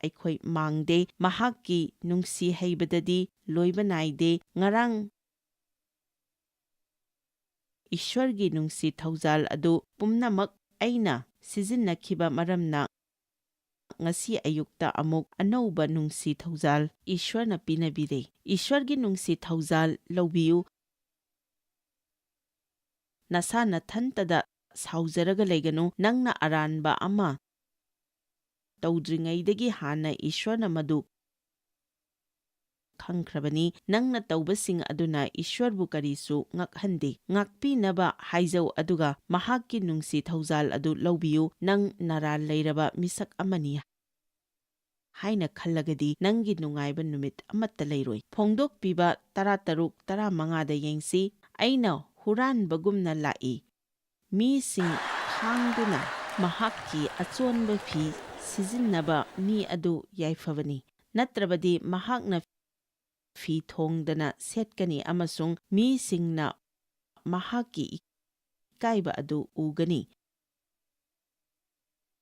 ꯑꯩꯈꯣꯏ ꯃꯥꯡꯗꯦ꯫ ꯃꯍꯥꯛꯀꯤ ꯅꯨꯡꯁꯤ ꯍꯩꯕꯗꯗꯤ ꯂꯣꯏꯕ ꯅꯥꯏꯗꯦ꯫ ꯉꯔꯥꯡ ꯏꯁ꯭ꯋꯔꯒꯤ ꯅꯨꯡꯁꯤ ꯊꯧꯖꯥꯜ ꯑꯗꯨ ꯄꯨꯝꯅꯃꯛ ꯑꯩꯅ ꯁꯤꯖꯤꯟꯅꯈꯤꯕ ꯃꯔꯝꯅ, ꯉꯁꯤ ꯑꯌꯨꯛꯇ ꯑꯃꯨꯛ ꯑꯅꯧꯕ ꯅꯨꯡꯁꯤ ꯊꯧꯖꯥꯜ ꯏꯁ꯭ꯋꯔꯅ ꯄꯤꯅꯕꯤꯔꯦ꯫ ꯏꯁ꯭ꯋꯔꯒꯤ ꯅꯨꯡꯁꯤ ꯊꯧꯖꯥꯜ ꯂꯧꯕꯤꯌꯨ꯫ ꯅꯁꯥ ꯅꯊꯟꯇꯗ ꯁꯥꯎꯖꯔꯒ ꯂꯩꯒꯅꯨ꯫ ꯅꯪꯅ ꯑꯔꯥꯟꯕ ꯑꯃ ꯇꯧꯗ꯭ꯔꯤꯉꯩꯗꯒꯤ ꯍꯥꯟꯅ ꯏꯁ꯭ꯋꯔꯅ ꯃꯗꯨ ꯈꯪꯈ꯭ꯔꯕꯅꯤ꯫ ꯅꯪꯅ ꯇꯧꯕꯁꯤꯡ ꯑꯗꯨꯅ ꯏꯁ꯭ꯋꯔꯕꯨ ꯀꯔꯤꯁꯨ ꯉꯛꯍꯟꯗꯦ꯫ ꯉꯥꯛꯄꯤꯅꯕ ꯍꯥꯏꯖꯧ, ꯑꯗꯨꯒ ꯃꯍꯥꯛꯀꯤ ꯅꯨꯡꯁꯤ ꯊꯧꯖꯥꯜ ꯑꯗꯨ ꯂꯧꯕꯤꯌꯨ꯫ ꯅꯪ ꯅꯔꯥꯜ ꯂꯩꯔꯕ ꯃꯤꯁꯛ ꯑꯃꯅꯤ ꯍꯥꯏꯅ ꯈꯜꯂꯒꯗꯤ, ꯅꯪꯒꯤ ꯅꯨꯡꯉꯥꯏꯕ ꯅꯨꯃꯤꯠ ꯑꯃꯠꯇ ꯂꯩꯔꯣꯏ꯫ ꯐꯣꯡꯗꯣꯛꯄꯤꯕ ꯇꯔꯥꯇꯔꯨꯛ, ꯇꯔꯥꯃꯉꯥꯗ ꯌꯦꯡꯁꯤ꯫ "ꯑꯩꯅ ꯍꯨꯔꯥꯟꯕꯒꯨꯝꯅ ꯂꯥꯛꯏ꯫ ꯃꯤꯁꯤꯡ ꯈꯥꯡꯗꯨꯅ ꯃꯍꯥꯛꯀꯤ ꯑꯆꯣꯟꯕ ꯐꯤ ꯁꯤꯖꯤꯟꯅꯕ ꯃꯤ ꯑꯗꯨ ꯌꯥꯏꯐꯕꯅꯤ, ꯅꯠꯇ꯭ꯔꯕꯗꯤ ꯃꯍꯥꯛꯅ ꯐꯤ ꯊꯣꯡꯗꯅ ꯁꯦꯠꯀꯅꯤ ꯑꯃꯁꯨꯡ ꯃꯤꯁꯤꯡꯅ ꯃꯍꯥꯛꯀꯤ ꯏꯀꯥꯏꯕ ꯑꯗꯨ ꯎꯒꯅꯤ"꯫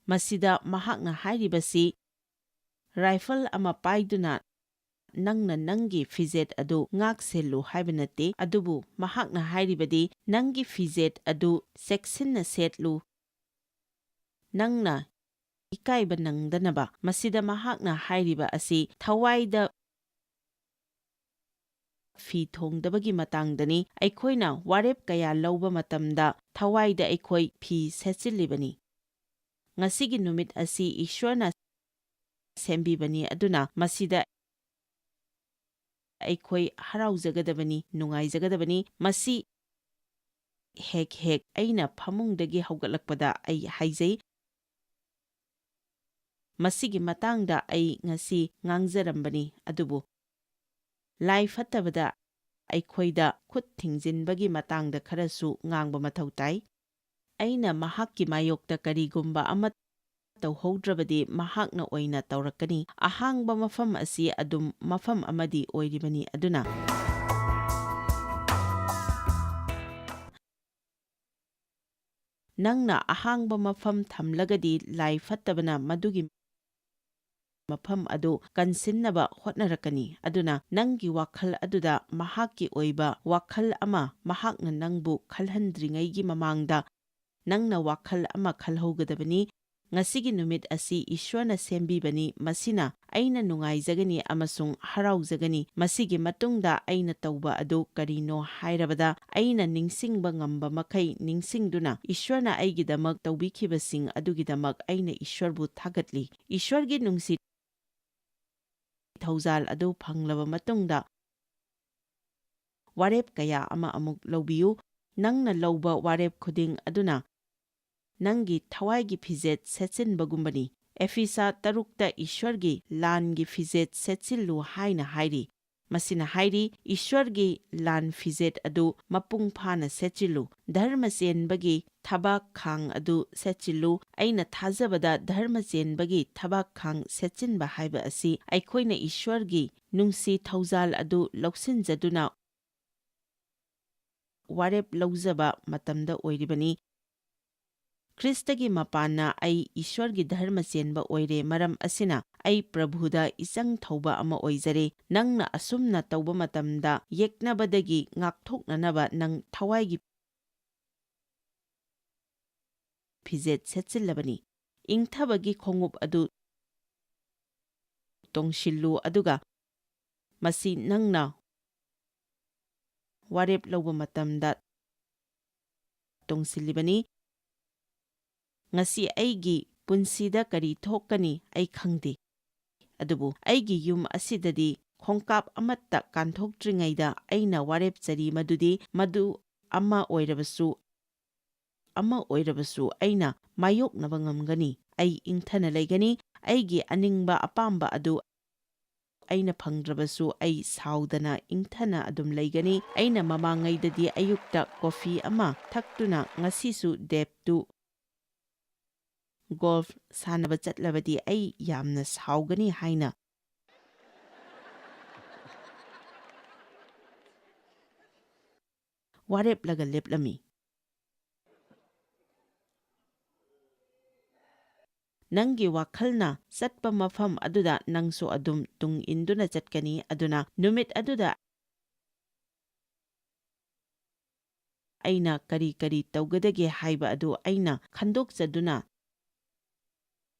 ꯃꯁꯤꯗ ꯃꯍꯥꯛꯅ ꯍꯥꯏꯔꯤꯕꯁꯤ ꯔꯥꯏꯐꯜ ꯑꯃ ꯄꯥꯏꯗꯨꯅ ꯅꯪꯅ ꯅꯪꯒꯤ ꯐꯤꯖꯦꯠ ꯑꯗꯨ ꯉꯥꯛ ꯁꯦꯜꯂꯨ ꯍꯥꯏꯕ ꯅꯠꯇꯦ, ꯑꯗꯨꯕꯨ ꯃꯍꯥꯛꯅ ꯍꯥꯏꯔꯤꯕꯗꯤ ꯅꯪꯒꯤ ꯐꯤꯖꯦꯠ ꯑꯗꯨ ꯆꯦꯛꯁꯤꯟꯅ ꯁꯦꯠꯂꯨ, ꯅꯪꯅ ꯏꯀꯥꯏꯕ ꯅꯪꯗꯅꯕ꯫ ꯃꯁꯤꯗ ꯃꯍꯥꯛꯅ ꯍꯥꯏꯔꯤꯕ ꯑꯁꯤ ꯊꯋꯥꯏꯗ ꯐꯤ ꯊꯣꯡꯗꯕꯒꯤ ꯃꯇꯥꯡꯗꯅꯤ꯫ ꯑꯩꯈꯣꯏꯅ ꯋꯥꯔꯦꯞ ꯀꯌꯥ ꯂꯧꯕ ꯃꯇꯝꯗ ꯊꯋꯥꯏꯗ ꯑꯩꯈꯣꯏ ꯐꯤ ꯁꯦꯠꯆꯤꯜꯂꯤꯕꯅꯤ꯫ ꯉꯁꯤꯒꯤ ꯅꯨꯃꯤꯠ ꯑꯁꯤ ꯏꯁ꯭ꯋꯔꯅ ꯁꯦꯝꯕꯤꯕꯅꯤ, ꯑꯗꯨꯅ ꯃꯁꯤꯗ ꯑꯩꯈꯣꯏ ꯍꯔꯥꯎꯖꯒꯗꯕꯅꯤ, ꯅꯨꯡꯉꯥꯏꯖꯒꯗꯕꯅꯤ꯫ ꯃꯁꯤ ꯍꯦꯛ ꯍꯦꯛ ꯑꯩꯅ ꯐꯃꯨꯡꯗꯒꯤ ꯍꯧꯒꯠꯂꯛꯄꯗ ꯑꯩ ꯍꯥꯏꯖꯩ, "ꯃꯁꯤꯒꯤ ꯃꯇꯥꯡꯗ ꯑꯩ ꯉꯁꯤ ꯉꯥꯡꯖꯔꯝꯕꯅꯤ, ꯑꯗꯨꯕꯨ ꯂꯥꯏ ꯐꯠꯇꯕꯗ ꯑꯩꯈꯣꯏꯗ ꯈꯨꯠ ꯊꯤꯡꯖꯤꯟꯕꯒꯤ ꯃꯇꯥꯡꯗ ꯈꯔꯁꯨ ꯉꯥꯡꯕ ꯃꯊꯧ ꯇꯥꯏ꯫ ꯑꯩꯅ ꯃꯍꯥꯛꯀꯤ ꯃꯥꯌꯣꯛꯇ ꯀꯔꯤꯒꯨꯝꯕ ꯑꯃ ꯇꯧꯍꯧꯗ꯭ꯔꯕꯗꯤ ꯃꯍꯥꯛꯅ ꯑꯣꯏꯅ ꯇꯧꯔꯛꯀꯅꯤ꯫ ꯑꯍꯥꯡꯕ ꯃꯐꯝ ꯑꯁꯤ ꯑꯗꯨꯝ ꯃꯐꯝ ꯑꯃꯗꯤ ꯑꯣꯏꯔꯤꯕꯅꯤ, ꯑꯗꯨꯅ ꯅꯪꯅ ꯑꯍꯥꯡꯕ ꯃꯐꯝ ꯊꯝꯂꯒꯗꯤ ꯂꯥꯏ ꯐꯠꯇꯕꯅ ꯃꯗꯨꯒꯤ ꯃꯐꯝ ꯑꯗꯨ ꯀꯟꯁꯤꯟꯅꯕ ꯍꯣꯠꯅꯔꯛꯀꯅꯤ꯫ ꯑꯗꯨꯅ ꯅꯪꯒꯤ ꯋꯥꯈꯜ ꯑꯗꯨꯗ ꯃꯍꯥꯛꯀꯤ ꯑꯣꯏꯕ ꯋꯥꯈꯜ ꯑꯃ ꯃꯍꯥꯛꯅ ꯅꯪꯕꯨ ꯈꯜꯍꯟꯗ꯭ꯔꯤꯉꯩꯒꯤ ꯃꯃꯥꯡꯗ ꯅꯪꯅ ꯋꯥꯈꯜ ꯑꯃ ꯈꯜꯍꯧꯒꯗꯕꯅꯤ꯫ ꯉꯁꯤꯒꯤ ꯅꯨꯃꯤꯠ ꯑꯁꯤ ꯏꯁ꯭ꯋꯔꯅ ꯁꯦꯝꯕꯤꯕꯅꯤ, ꯃꯁꯤꯅ ꯑꯩꯅ ꯅꯨꯡꯉꯥꯏꯖꯒꯅꯤ ꯑꯃꯁꯨꯡ ꯍꯔꯥꯎꯖꯒꯅꯤ꯫ ꯃꯁꯤꯒꯤ ꯃꯇꯨꯡꯗ ꯑꯩꯅ ꯇꯧꯕ ꯑꯗꯨ ꯀꯔꯤꯅꯣ ꯍꯥꯏꯔꯕꯗ, ꯑꯩꯅ ꯅꯤꯡꯁꯤꯡꯕ ꯉꯝꯕ ꯃꯈꯩ ꯅꯤꯡꯁꯤꯡꯗꯨꯅ ꯏꯁ꯭ꯋꯔꯅ ꯑꯩꯒꯤꯗꯃꯛ ꯇꯧꯕꯤꯈꯤꯕꯁꯤꯡ ꯑꯗꯨꯒꯤꯗꯃꯛ ꯑꯩꯅ ꯏꯁ꯭ꯋꯔꯕꯨ ꯊꯥꯒꯠꯂꯤ꯫ ꯏꯁ꯭ꯋꯔꯒꯤ ꯅꯨꯡꯁꯤ ꯊꯧꯖꯥꯜ ꯑꯗꯨ ꯐꯪꯂꯕ ꯃꯇꯨꯡꯗ, ꯋꯥꯔꯦꯞ ꯀꯌꯥ ꯑꯃ ꯑꯃꯨꯛ ꯂꯧꯕꯤꯌꯨ꯫ ꯅꯪꯅ ꯂꯧꯕ ꯋꯥꯔꯦꯞ ꯈꯨꯗꯤꯡ ꯑꯗꯨꯅ ꯅꯪꯒꯤ ꯊꯋꯥꯏꯒꯤ ꯐꯤꯖꯦꯠ ꯁꯦꯠꯆꯤꯟꯕꯒꯨꯝꯕꯅꯤ꯫ ꯑꯦꯐꯤꯁꯥ ꯇꯔꯨꯛꯇ ꯏꯁ꯭ꯋꯔꯒꯤ ꯂꯥꯟꯒꯤ ꯐꯤꯖꯦꯠ ꯁꯦꯠꯆꯤꯜꯂꯨ ꯍꯥꯏꯅ ꯍꯥꯏꯔꯤ꯫ ꯃꯁꯤꯅ ꯍꯥꯏꯔꯤ, ꯏꯁ꯭ꯋꯔꯒꯤ ꯂꯥꯟ ꯐꯤꯖꯦꯠ ꯑꯗꯨ ꯃꯄꯨꯡ ꯐꯥꯅ ꯁꯦꯠꯆꯤꯜꯂꯨ, ꯙꯔꯃ ꯆꯦꯟꯕꯒꯤ ꯊꯕꯥꯛ ꯈꯥꯡ ꯑꯗꯨ ꯁꯦꯠꯆꯤꯜꯂꯨ꯫ ꯑꯩꯅ ꯊꯥꯖꯕꯗ ꯙꯔꯃ ꯆꯦꯟꯕꯒꯤ ꯊꯕꯥꯛ ꯈꯥꯡ ꯁꯦꯠꯆꯤꯟꯕ ꯍꯥꯏꯕ ꯑꯁꯤ ꯑꯩꯈꯣꯏꯅ ꯏꯁ꯭ꯋꯔꯒꯤ ꯅꯨꯡꯁꯤ ꯊꯧꯖꯥꯜ ꯑꯗꯨ ꯂꯧꯁꯤꯟꯖꯗꯨꯅ ꯋꯥꯔꯦꯞ ꯂꯧꯖꯕ ꯃꯇꯝꯗ ꯑꯣꯏꯔꯤꯕꯅꯤ꯫ ꯈ꯭ꯔꯤꯁꯇꯒꯤ ꯃꯄꯥꯟꯅ ꯑꯩ ꯏꯁ꯭ꯋꯔꯒꯤ ꯙꯔꯃ ꯆꯦꯟꯕ ꯑꯣꯏꯔꯦ, ꯃꯔꯝ ꯑꯁꯤꯅ ꯑꯩ ꯄ꯭ꯔꯚꯨꯗ ꯏꯆꯪ ꯊꯧꯕ ꯑꯃ ꯑꯣꯏꯖꯔꯦ꯫ ꯅꯪꯅ ꯑꯁꯨꯝꯅ ꯇꯧꯕ ꯃꯇꯝꯗ ꯌꯦꯛꯅꯕꯗꯒꯤ ꯉꯥꯛꯊꯣꯛꯅꯅꯕ ꯅꯪ ꯊꯋꯥꯏꯒꯤ ꯐꯤꯖꯦꯠ ꯁꯦꯠꯆꯤꯜꯂꯕꯅꯤ꯫ ꯏꯪꯊꯕꯒꯤ ꯈꯣꯡꯎꯞ ꯑꯗꯨ ꯇꯣꯡꯁꯤꯜꯂꯨ, ꯑꯗꯨꯒ ꯃꯁꯤ ꯅꯪꯅ ꯋꯥꯔꯦꯞ ꯂꯧꯕ ꯃꯇꯝꯗ ꯇꯣꯡꯁꯤꯜꯂꯤꯕꯅꯤ꯫ ꯉꯁꯤ ꯑꯩꯒꯤ ꯄꯨꯟꯁꯤꯗ ꯀꯔꯤ ꯊꯣꯛꯀꯅꯤ ꯑꯩ ꯈꯪꯗꯦ, ꯑꯗꯨꯕꯨ ꯑꯩꯒꯤ ꯌꯨꯝ ꯑꯁꯤꯗꯗꯤ ꯈꯣꯡꯀꯥꯞ ꯑꯃꯠꯇ ꯀꯥꯟꯊꯣꯛꯇ꯭ꯔꯤꯉꯩꯗ ꯑꯩꯅ ꯋꯥꯔꯦꯞꯆꯔꯤ ꯃꯗꯨꯗꯤ ꯃꯗꯨ ꯑꯃ ꯑꯣꯏꯔꯕꯁꯨ, ꯑꯃ ꯑꯣꯏꯔꯕꯁꯨ ꯑꯩꯅ ꯃꯥꯌꯣꯛꯅꯕ ꯉꯝꯒꯅꯤ꯫ ꯑꯩ ꯏꯪꯊꯅ ꯂꯩꯒꯅꯤ꯫ ꯑꯩꯒꯤ ꯑꯅꯤꯡꯕ ꯑꯄꯥꯝꯕ ꯑꯗꯨ ꯑꯩꯅ ꯐꯪꯗ꯭ꯔꯕꯁꯨ ꯑꯩ ꯁꯥꯎꯗꯅ ꯏꯪꯊꯅ ꯑꯗꯨꯝ ꯂꯩꯒꯅꯤ꯫ ꯑꯩꯅ ꯃꯃꯥꯡꯉꯩꯗꯗꯤ ꯑꯌꯨꯛꯇ ꯀꯣꯐꯤ ꯑꯃ ꯊꯛꯇꯨꯅ ꯉꯁꯤꯁꯨ ꯗꯦꯕꯇꯨ ꯒꯣꯜꯐ ꯁꯥꯟꯅꯕ ꯆꯠꯂꯕꯗꯤ ꯑꯩ ꯌꯥꯝꯅ ꯁꯥꯎꯒꯅꯤ ꯍꯥꯏꯅ ꯋꯥꯔꯦꯞꯂꯒ ꯂꯦꯞꯂꯝꯃꯤ꯫ ꯅꯪꯒꯤ ꯋꯥꯈꯜꯅ ꯆꯠꯄ ꯃꯐꯝ ꯑꯗꯨꯗ ꯅꯪꯁꯨ ꯑꯗꯨꯝ ꯇꯨꯡ ꯏꯟꯗꯨꯅ ꯆꯠꯀꯅꯤ꯫ ꯑꯗꯨꯅ ꯅꯨꯃꯤꯠ ꯑꯗꯨꯗ ꯑꯩꯅ ꯀꯔꯤ ꯀꯔꯤ ꯇꯧꯒꯗꯒꯦ ꯍꯥꯏꯕ ꯑꯗꯨ ꯑꯩꯅ ꯈꯟꯗꯣꯛꯆꯗꯨꯅ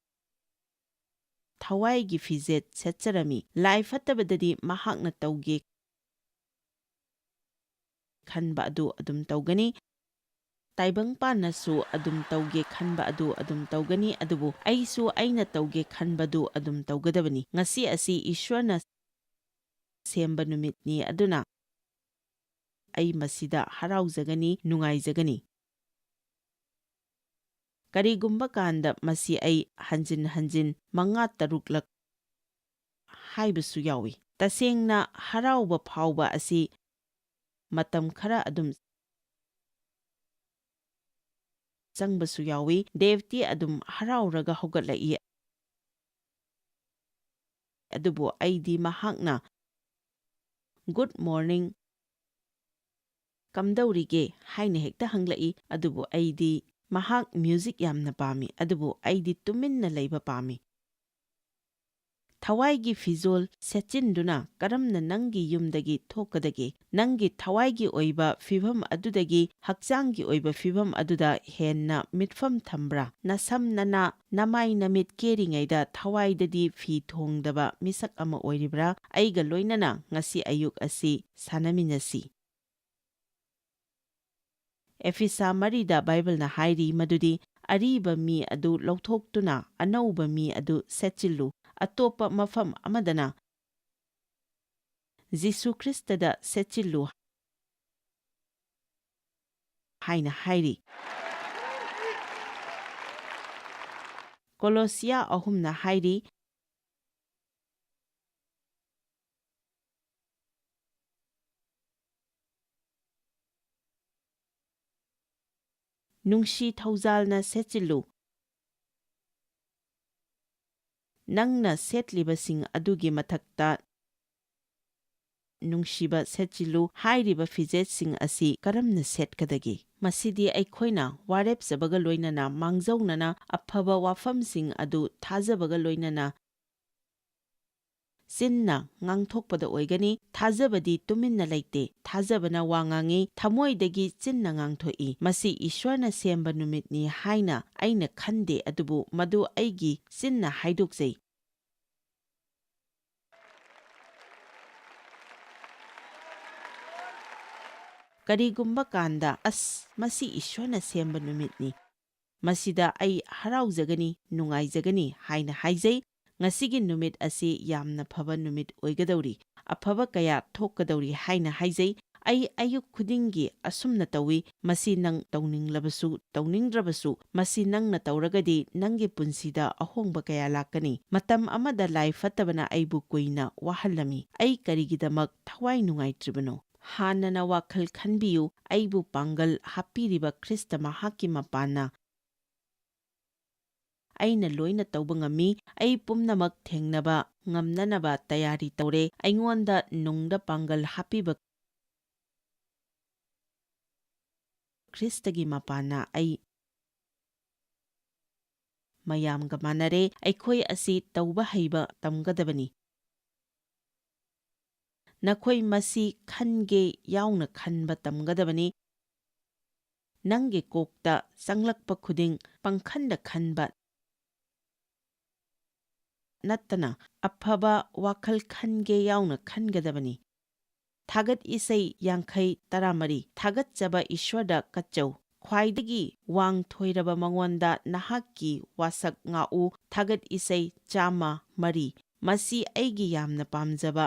ꯊꯋꯥꯏꯒꯤ ꯐꯤꯖꯦꯠ ꯁꯦꯠꯆꯔꯝꯃꯤ꯫ ꯂꯥꯏ ꯐꯠꯇꯕꯗꯗꯤ ꯃꯍꯥꯛꯅ ꯇꯧꯒꯦ ꯈꯟꯕ ꯑꯗꯨ ꯑꯗꯨꯝ ꯇꯧꯒꯅꯤ꯫ ꯇꯥꯏꯕꯪꯄꯥꯟꯅꯁꯨ ꯑꯗꯨꯝ ꯇꯧꯒꯦ ꯈꯟꯕ ꯑꯗꯨ ꯑꯗꯨꯝ ꯇꯧꯒꯅꯤ, ꯑꯗꯨꯕꯨ ꯑꯩꯁꯨ ꯑꯩꯅ ꯇꯧꯒꯦ ꯈꯟꯕꯗꯨ ꯑꯗꯨꯝ ꯇꯧꯒꯗꯕꯅꯤ꯫ ꯉꯁꯤ ꯑꯁꯤ ꯏꯁ꯭ꯋꯔꯅ ꯁꯦꯝꯕ ꯅꯨꯃꯤꯠꯅꯤ, ꯑꯗꯨꯅ ꯑꯩ ꯃꯁꯤꯗ ꯍꯔꯥꯎꯖꯒꯅꯤ, ꯅꯨꯡꯉꯥꯏꯖꯒꯅꯤ꯫ ꯀꯔꯤꯒꯨꯝꯕ ꯀꯥꯟꯗ ꯃꯁꯤ ꯑꯩ ꯍꯟꯖꯤꯟ ꯍꯟꯖꯤꯟ ꯃꯉꯥ ꯇꯔꯨꯛꯂꯛ ꯍꯥꯏꯕꯁꯨ ꯌꯥꯎꯏ꯫ ꯇꯁꯦꯡꯅ ꯍꯔꯥꯎꯕ ꯐꯥꯎꯕ ꯑꯁꯤ ꯃꯇꯝ ꯈꯔ ꯑꯗꯨꯝ ꯆꯪꯕꯁꯨ ꯌꯥꯎꯏ꯫ ꯗꯦꯕꯇꯤ ꯑꯗꯨꯝ ꯍꯔꯥꯎꯔꯒ ꯍꯧꯒꯠꯂꯛꯏ꯫ ꯑꯗꯨꯕꯨ ꯑꯩꯗꯤ ꯃꯍꯥꯛꯅ "Good morning, ꯀꯝꯗꯧꯔꯤꯒꯦ?" ꯍꯥꯏꯅ ꯍꯦꯛꯇ ꯍꯪꯂꯛꯏ꯫ ꯑꯗꯨꯕꯨ ꯑꯩꯗꯤ, ꯃꯍꯥꯛ ꯃ꯭ꯌꯨꯖꯤꯛ ꯌꯥꯝꯅ ꯄꯥꯝꯃꯤ, ꯑꯗꯨꯕꯨ ꯑꯩꯗꯤ ꯇꯨꯃꯤꯟꯅ ꯂꯩꯕ ꯄꯥꯝꯃꯤ꯫ ꯊꯋꯥꯏꯒꯤ ꯐꯤꯖꯣꯜ ꯁꯦꯠꯆꯤꯟꯗꯨꯅ ꯀꯔꯝꯅ ꯅꯪꯒꯤ ꯌꯨꯝꯗꯒꯤ ꯊꯣꯛꯀꯗꯒꯦ? ꯅꯪꯒꯤ ꯊꯋꯥꯏꯒꯤ ꯑꯣꯏꯕ ꯐꯤꯚꯝ ꯑꯗꯨꯗꯒꯤ ꯍꯛꯆꯥꯡꯒꯤ ꯑꯣꯏꯕ ꯐꯤꯚꯝ ꯑꯗꯨꯗ ꯍꯦꯟꯅ ꯃꯤꯠꯐꯝ ꯊꯝꯕ꯭ꯔꯥ? ꯅꯁꯝ ꯅꯅꯥ, ꯅꯃꯥꯏ ꯅꯃꯤꯠ ꯀꯦꯔꯤꯉꯩꯗ ꯊꯋꯥꯏꯗꯗꯤ ꯐꯤ ꯊꯣꯡꯗꯕ ꯃꯤꯁꯛ ꯑꯃ ꯑꯣꯏꯔꯤꯕ꯭ꯔꯥ? ꯑꯩꯒ ꯂꯣꯏꯅꯅ ꯉꯁꯤ ꯑꯌꯨꯛ ꯑꯁꯤ ꯁꯥꯟꯅꯃꯤꯟꯅꯁꯤ꯫ ꯑꯦꯐꯤꯁꯥ ꯃꯔꯤꯗ ꯕꯥꯏꯕꯜꯅ ꯍꯥꯏꯔꯤ ꯃꯗꯨꯗꯤ, "ꯑꯔꯤꯕ ꯃꯤ ꯑꯗꯨ ꯂꯧꯊꯣꯛꯇꯨꯅ ꯑꯅꯧꯕ ꯃꯤ ꯑꯗꯨ ꯁꯦꯠꯆꯤꯜꯂꯨ, ꯑꯇꯣꯞꯄ ꯃꯐꯝ ꯑꯃꯗꯅ ꯖꯤꯁꯨ ꯈ꯭ꯔꯤꯁꯇꯗ ꯁꯦꯠꯆꯤꯜꯂꯨ" ꯍꯥꯏꯅ ꯍꯥꯏꯔꯤ꯫ ꯀꯣꯂꯣꯁꯤꯌꯥ ꯑꯍꯨꯝꯅ ꯍꯥꯏꯔꯤ, "ꯅꯨꯡꯁꯤ ꯊꯧꯖꯥꯜꯅ ꯁꯦꯠꯆꯤꯜꯂꯨ"꯫ ꯅꯪꯅ ꯁꯦꯠꯂꯤꯕꯁꯤꯡ ꯑꯗꯨꯒꯤ ꯃꯊꯛꯇ ꯅꯨꯡꯁꯤꯕ ꯁꯦꯠꯆꯤꯜꯂꯨ ꯍꯥꯏꯔꯤꯕ ꯐꯤꯖꯦꯠꯁꯤꯡ ꯑꯁꯤ ꯀꯔꯝꯅ ꯁꯦꯠꯀꯗꯒꯦ? ꯃꯁꯤꯗꯤ ꯑꯩꯈꯣꯏꯅ ꯋꯥꯔꯦꯞꯆꯕꯒ ꯂꯣꯏꯅꯅ ꯃꯥꯡꯖꯧꯅꯅ ꯑꯐꯕ ꯋꯥꯐꯝꯁꯤꯡ ꯑꯗꯨ ꯊꯥꯖꯕꯒ ꯂꯣꯏꯅꯅ ꯆꯤꯟꯅ ꯉꯥꯡꯊꯣꯛꯄꯗ ꯑꯣꯏꯒꯅꯤ꯫ ꯊꯥꯖꯕꯗꯤ ꯇꯨꯃꯤꯟꯅ ꯂꯩꯇꯦ꯫ ꯊꯥꯖꯕꯅ ꯋꯥ ꯉꯥꯡꯏ, ꯊꯃꯣꯏꯗꯒꯤ ꯆꯤꯟꯅ ꯉꯥꯡꯊꯣꯛꯏ꯫ ꯃꯁꯤ ꯏꯁ꯭ꯋꯔꯅ ꯁꯦꯝꯕ ꯅꯨꯃꯤꯠꯅꯤ ꯍꯥꯏꯅ ꯑꯩꯅ ꯈꯟꯗꯦ, ꯑꯗꯨꯕꯨ ꯃꯗꯨ ꯑꯩꯒꯤ ꯆꯤꯟꯅ ꯍꯥꯏꯗꯣꯛꯆꯩ꯫ ꯀꯔꯤꯒꯨꯝꯕ ꯀꯥꯟꯗ, "ꯑꯁ, ꯃꯁꯤ ꯏꯁ꯭ꯋꯔꯅ ꯁꯦꯝꯕ ꯅꯨꯃꯤꯠꯅꯤ꯫ ꯃꯁꯤꯗ ꯑꯩ ꯍꯔꯥꯎꯖꯒꯅꯤ, ꯅꯨꯡꯉꯥꯏꯖꯒꯅꯤ" ꯍꯥꯏꯅ ꯍꯥꯏꯖꯩ꯫ ꯉꯁꯤꯒꯤ ꯅꯨꯃꯤꯠ ꯑꯁꯤ ꯌꯥꯝꯅ ꯐꯕ ꯅꯨꯃꯤꯠ ꯑꯣꯏꯒꯗꯧꯔꯤ, ꯑꯐꯕ ꯀꯌꯥ ꯊꯣꯛꯀꯗꯧꯔꯤ ꯍꯥꯏꯅ ꯍꯥꯏꯖꯩ꯫ ꯑꯩ ꯑꯌꯨꯛ ꯈꯨꯗꯤꯡꯒꯤ ꯑꯁꯨꯝꯅ ꯇꯧꯏ꯫ ꯃꯁꯤ ꯅꯪ ꯇꯧꯅꯤꯡꯂꯕꯁꯨ ꯇꯧꯅꯤꯡꯗ꯭ꯔꯕꯁꯨ, ꯃꯁꯤ ꯅꯪꯅ ꯇꯧꯔꯒꯗꯤ ꯅꯪꯒꯤ ꯄꯨꯟꯁꯤꯗ ꯑꯍꯣꯡꯕ ꯀꯌꯥ ꯂꯥꯛꯀꯅꯤ꯫ ꯃꯇꯝ ꯑꯃꯗ ꯂꯥꯏ ꯐꯠꯇꯕꯅ ꯑꯩꯕꯨ ꯀꯨꯏꯅ ꯋꯥꯍꯜꯂꯝꯃꯤ꯫ ꯑꯩ ꯀꯔꯤꯒꯤꯗꯃꯛ ꯊꯋꯥꯏ ꯅꯨꯡꯉꯥꯏꯇ꯭ꯔꯤꯕꯅꯣ? ꯍꯥꯟꯅꯅ ꯋꯥꯈꯜ ꯈꯟꯕꯤꯌꯨ, ꯑꯩꯕꯨ ꯄꯥꯡꯒꯜ ꯍꯥꯞꯄꯤꯔꯤꯕ ꯈ꯭ꯔꯤꯁꯇ ꯃꯍꯥꯛꯀꯤ ꯃꯄꯥꯟꯅ ꯑꯩꯅ ꯂꯣꯏꯅ ꯇꯧꯕ ꯉꯝꯃꯤ꯫ ꯑꯩ ꯄꯨꯝꯅꯃꯛ ꯊꯦꯡꯅꯕ ꯉꯝꯅꯅꯕ ꯇꯌꯥꯔꯤ ꯇꯧꯔꯦ꯫ ꯑꯩꯉꯣꯟꯗ ꯅꯨꯡꯗ ꯄꯥꯡꯒꯜ ꯍꯥꯞꯄꯤꯕ ꯈ꯭ꯔꯤꯁꯇꯒꯤ ꯃꯄꯥꯟꯅ ꯑꯩ ꯃꯌꯥꯝꯒ ꯃꯥꯟꯅꯔꯦ꯫ ꯑꯩꯈꯣꯏ ꯑꯁꯤ ꯇꯧꯕ ꯍꯩꯕ ꯇꯝꯒꯗꯕꯅꯤ꯫ ꯅꯈꯣꯏ ꯃꯁꯤ ꯈꯟꯒꯦ ꯌꯥꯎꯅ ꯈꯟꯕ ꯇꯝꯒꯗꯕꯅꯤ꯫ ꯅꯪꯒꯤ ꯀꯣꯛꯇ ꯆꯪꯂꯛꯄ ꯈꯨꯗꯤꯡ ꯄꯪꯈꯟꯗ ꯈꯟꯕ ꯅꯠꯇꯅ ꯑꯐꯕ ꯋꯥꯈꯜ ꯈꯟꯒꯦ ꯌꯥꯎꯅ ꯈꯟꯒꯗꯕꯅꯤ꯫ ꯊꯥꯒꯠ ꯏꯁꯩ ꯌꯥꯡꯈꯩ ꯇꯔꯥꯃꯔꯤ꯫ ꯊꯥꯒꯠꯆꯕ ꯏꯁ꯭ꯋꯔꯗ ꯀꯠꯆꯧ꯫ ꯈ꯭ꯋꯥꯏꯗꯒꯤ ꯋꯥꯡ ꯊꯣꯏꯔꯕ ꯃꯉꯣꯟꯗ ꯅꯍꯥꯛꯀꯤ ꯋꯥꯁꯛ ꯉꯥꯛꯎ꯫ ꯊꯥꯒꯠ ꯏꯁꯩ ꯆꯥꯝꯃ ꯃꯔꯤ꯫ ꯃꯁꯤ ꯑꯩꯒꯤ ꯌꯥꯝꯅ ꯄꯥꯝꯖꯕ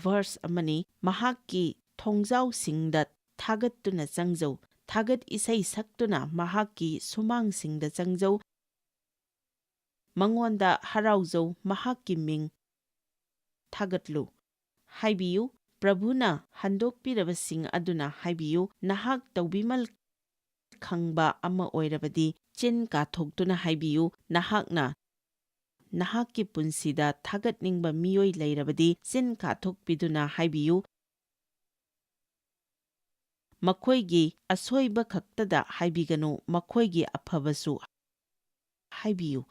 verse ꯑꯃꯅꯤ꯫ ꯃꯍꯥꯛꯀꯤ ꯊꯣꯡꯖꯥꯎꯁꯤꯡꯗ ꯊꯥꯒꯠꯇꯨꯅ ꯆꯪꯖꯧ꯫ ꯊꯥꯒꯠ ꯏꯁꯩ ꯁꯛꯇꯨꯅ ꯃꯍꯥꯛꯀꯤ ꯁꯨꯃꯥꯡꯁꯤꯡꯗ ꯆꯪꯖꯧ꯫ ꯃꯉꯣꯟꯗ ꯍꯔꯥꯎꯖꯧ, ꯃꯍꯥꯛꯀꯤ ꯃꯤꯡ ꯊꯥꯒꯠꯂꯨ꯫ ꯍꯥꯏꯕꯤꯌꯨ, ꯄ꯭ꯔꯚꯨꯅ ꯍꯟꯗꯣꯛꯄꯤꯔꯕꯁꯤꯡ ꯑꯗꯨꯅ ꯍꯥꯏꯕꯤꯌꯨ, ꯅꯍꯥꯛ ꯇꯧꯕꯤꯃꯜ ꯈꯪꯕ ꯑꯃ ꯑꯣꯏꯔꯕꯗꯤ ꯆꯤꯟ ꯀꯥꯊꯣꯛꯇꯨꯅ ꯍꯥꯏꯕꯤꯌꯨ, ꯅꯍꯥꯛꯅ ꯅꯍꯥꯛꯀꯤ ꯄꯨꯟꯁꯤꯗ ꯊꯥꯒꯠꯅꯤꯡꯕ ꯃꯤꯑꯣꯏ ꯂꯩꯔꯕꯗꯤ ꯆꯤꯟ ꯀꯥꯊꯣꯛꯄꯤꯗꯨꯅ ꯍꯥꯏꯕꯤꯌꯨ꯫ ꯃꯈꯣꯏꯒꯤ ꯑꯁꯣꯏꯕ ꯈꯛꯇꯗ ꯍꯥꯏꯕꯤꯒꯅꯨ, ꯃꯈꯣꯏꯒꯤ ꯑꯐꯕꯁꯨ ꯍꯥꯏꯕꯤꯌꯨ꯫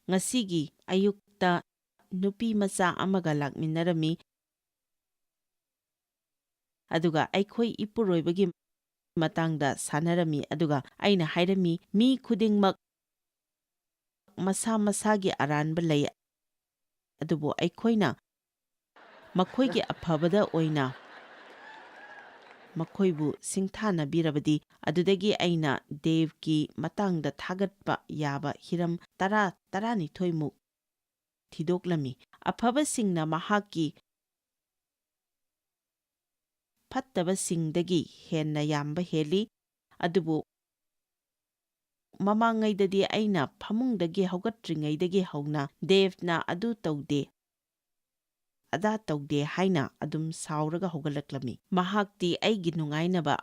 ꯉꯁꯤꯒꯤ ꯑꯌꯨꯛꯇ ꯅꯨꯄꯤ ꯃꯆꯥ ꯑꯃꯒ ꯂꯥꯛꯃꯤꯟꯅꯔꯝꯃꯤ, ꯑꯗꯨꯒ ꯑꯩꯈꯣꯏ ꯏꯄꯨꯔꯣꯏꯕꯒꯤ ꯃꯇꯥꯡꯗ ꯁꯥꯟꯅꯔꯝꯃꯤ, ꯑꯗꯨꯒ ꯑꯩꯅ ꯍꯥꯏꯔꯝꯃꯤ, "ꯃꯤ ꯈꯨꯗꯤꯡꯃꯛ ꯃꯁꯥ ꯃꯁꯥꯒꯤ ꯑꯔꯥꯟꯕ ꯂꯩ, ꯑꯗꯨꯕꯨ ꯑꯩꯈꯣꯏꯅ ꯃꯈꯣꯏꯒꯤ ꯑꯐꯕꯗ ꯑꯣꯏꯅ ꯃꯈꯣꯏꯕꯨ ꯁꯤꯡꯊꯥꯅꯕꯤꯔꯕꯗꯤ"꯫ ꯑꯗꯨꯗꯒꯤ ꯑꯩꯅ ꯗꯦꯕꯀꯤ ꯃꯇꯥꯡꯗ ꯊꯥꯒꯠꯄ ꯌꯥꯕ ꯍꯤꯔꯝ ꯇꯔꯥ, ꯇꯔꯥꯅꯤꯊꯣꯏꯃꯨꯛ ꯊꯤꯗꯣꯛꯂꯝꯃꯤ꯫ ꯑꯐꯕꯁꯤꯡꯅ ꯃꯍꯥꯛꯀꯤ ꯐꯠꯇꯕꯁꯤꯡꯗꯒꯤ ꯍꯦꯟꯅ ꯌꯥꯝꯕ ꯍꯦꯜꯂꯤ, ꯑꯗꯨꯕꯨ ꯃꯃꯥꯡꯉꯩꯗꯗꯤ ꯑꯩꯅ ꯐꯃꯨꯡꯗꯒꯤ ꯍꯧꯒꯠꯇ꯭ꯔꯤꯉꯩꯗꯒꯤ ꯍꯧꯅ ꯗꯦꯕꯅ ꯑꯗꯨ ꯇꯧꯗꯦ, ꯑꯗꯥ ꯇꯧꯗꯦ ꯍꯥꯏꯅ ꯑꯗꯨꯝ ꯁꯥꯎꯔꯒ ꯍꯧꯒꯠꯂꯛꯂꯝꯃꯤ꯫ ꯃꯍꯥꯛꯇꯤ ꯑꯩꯒꯤ ꯅꯨꯡꯉꯥꯏꯅꯕ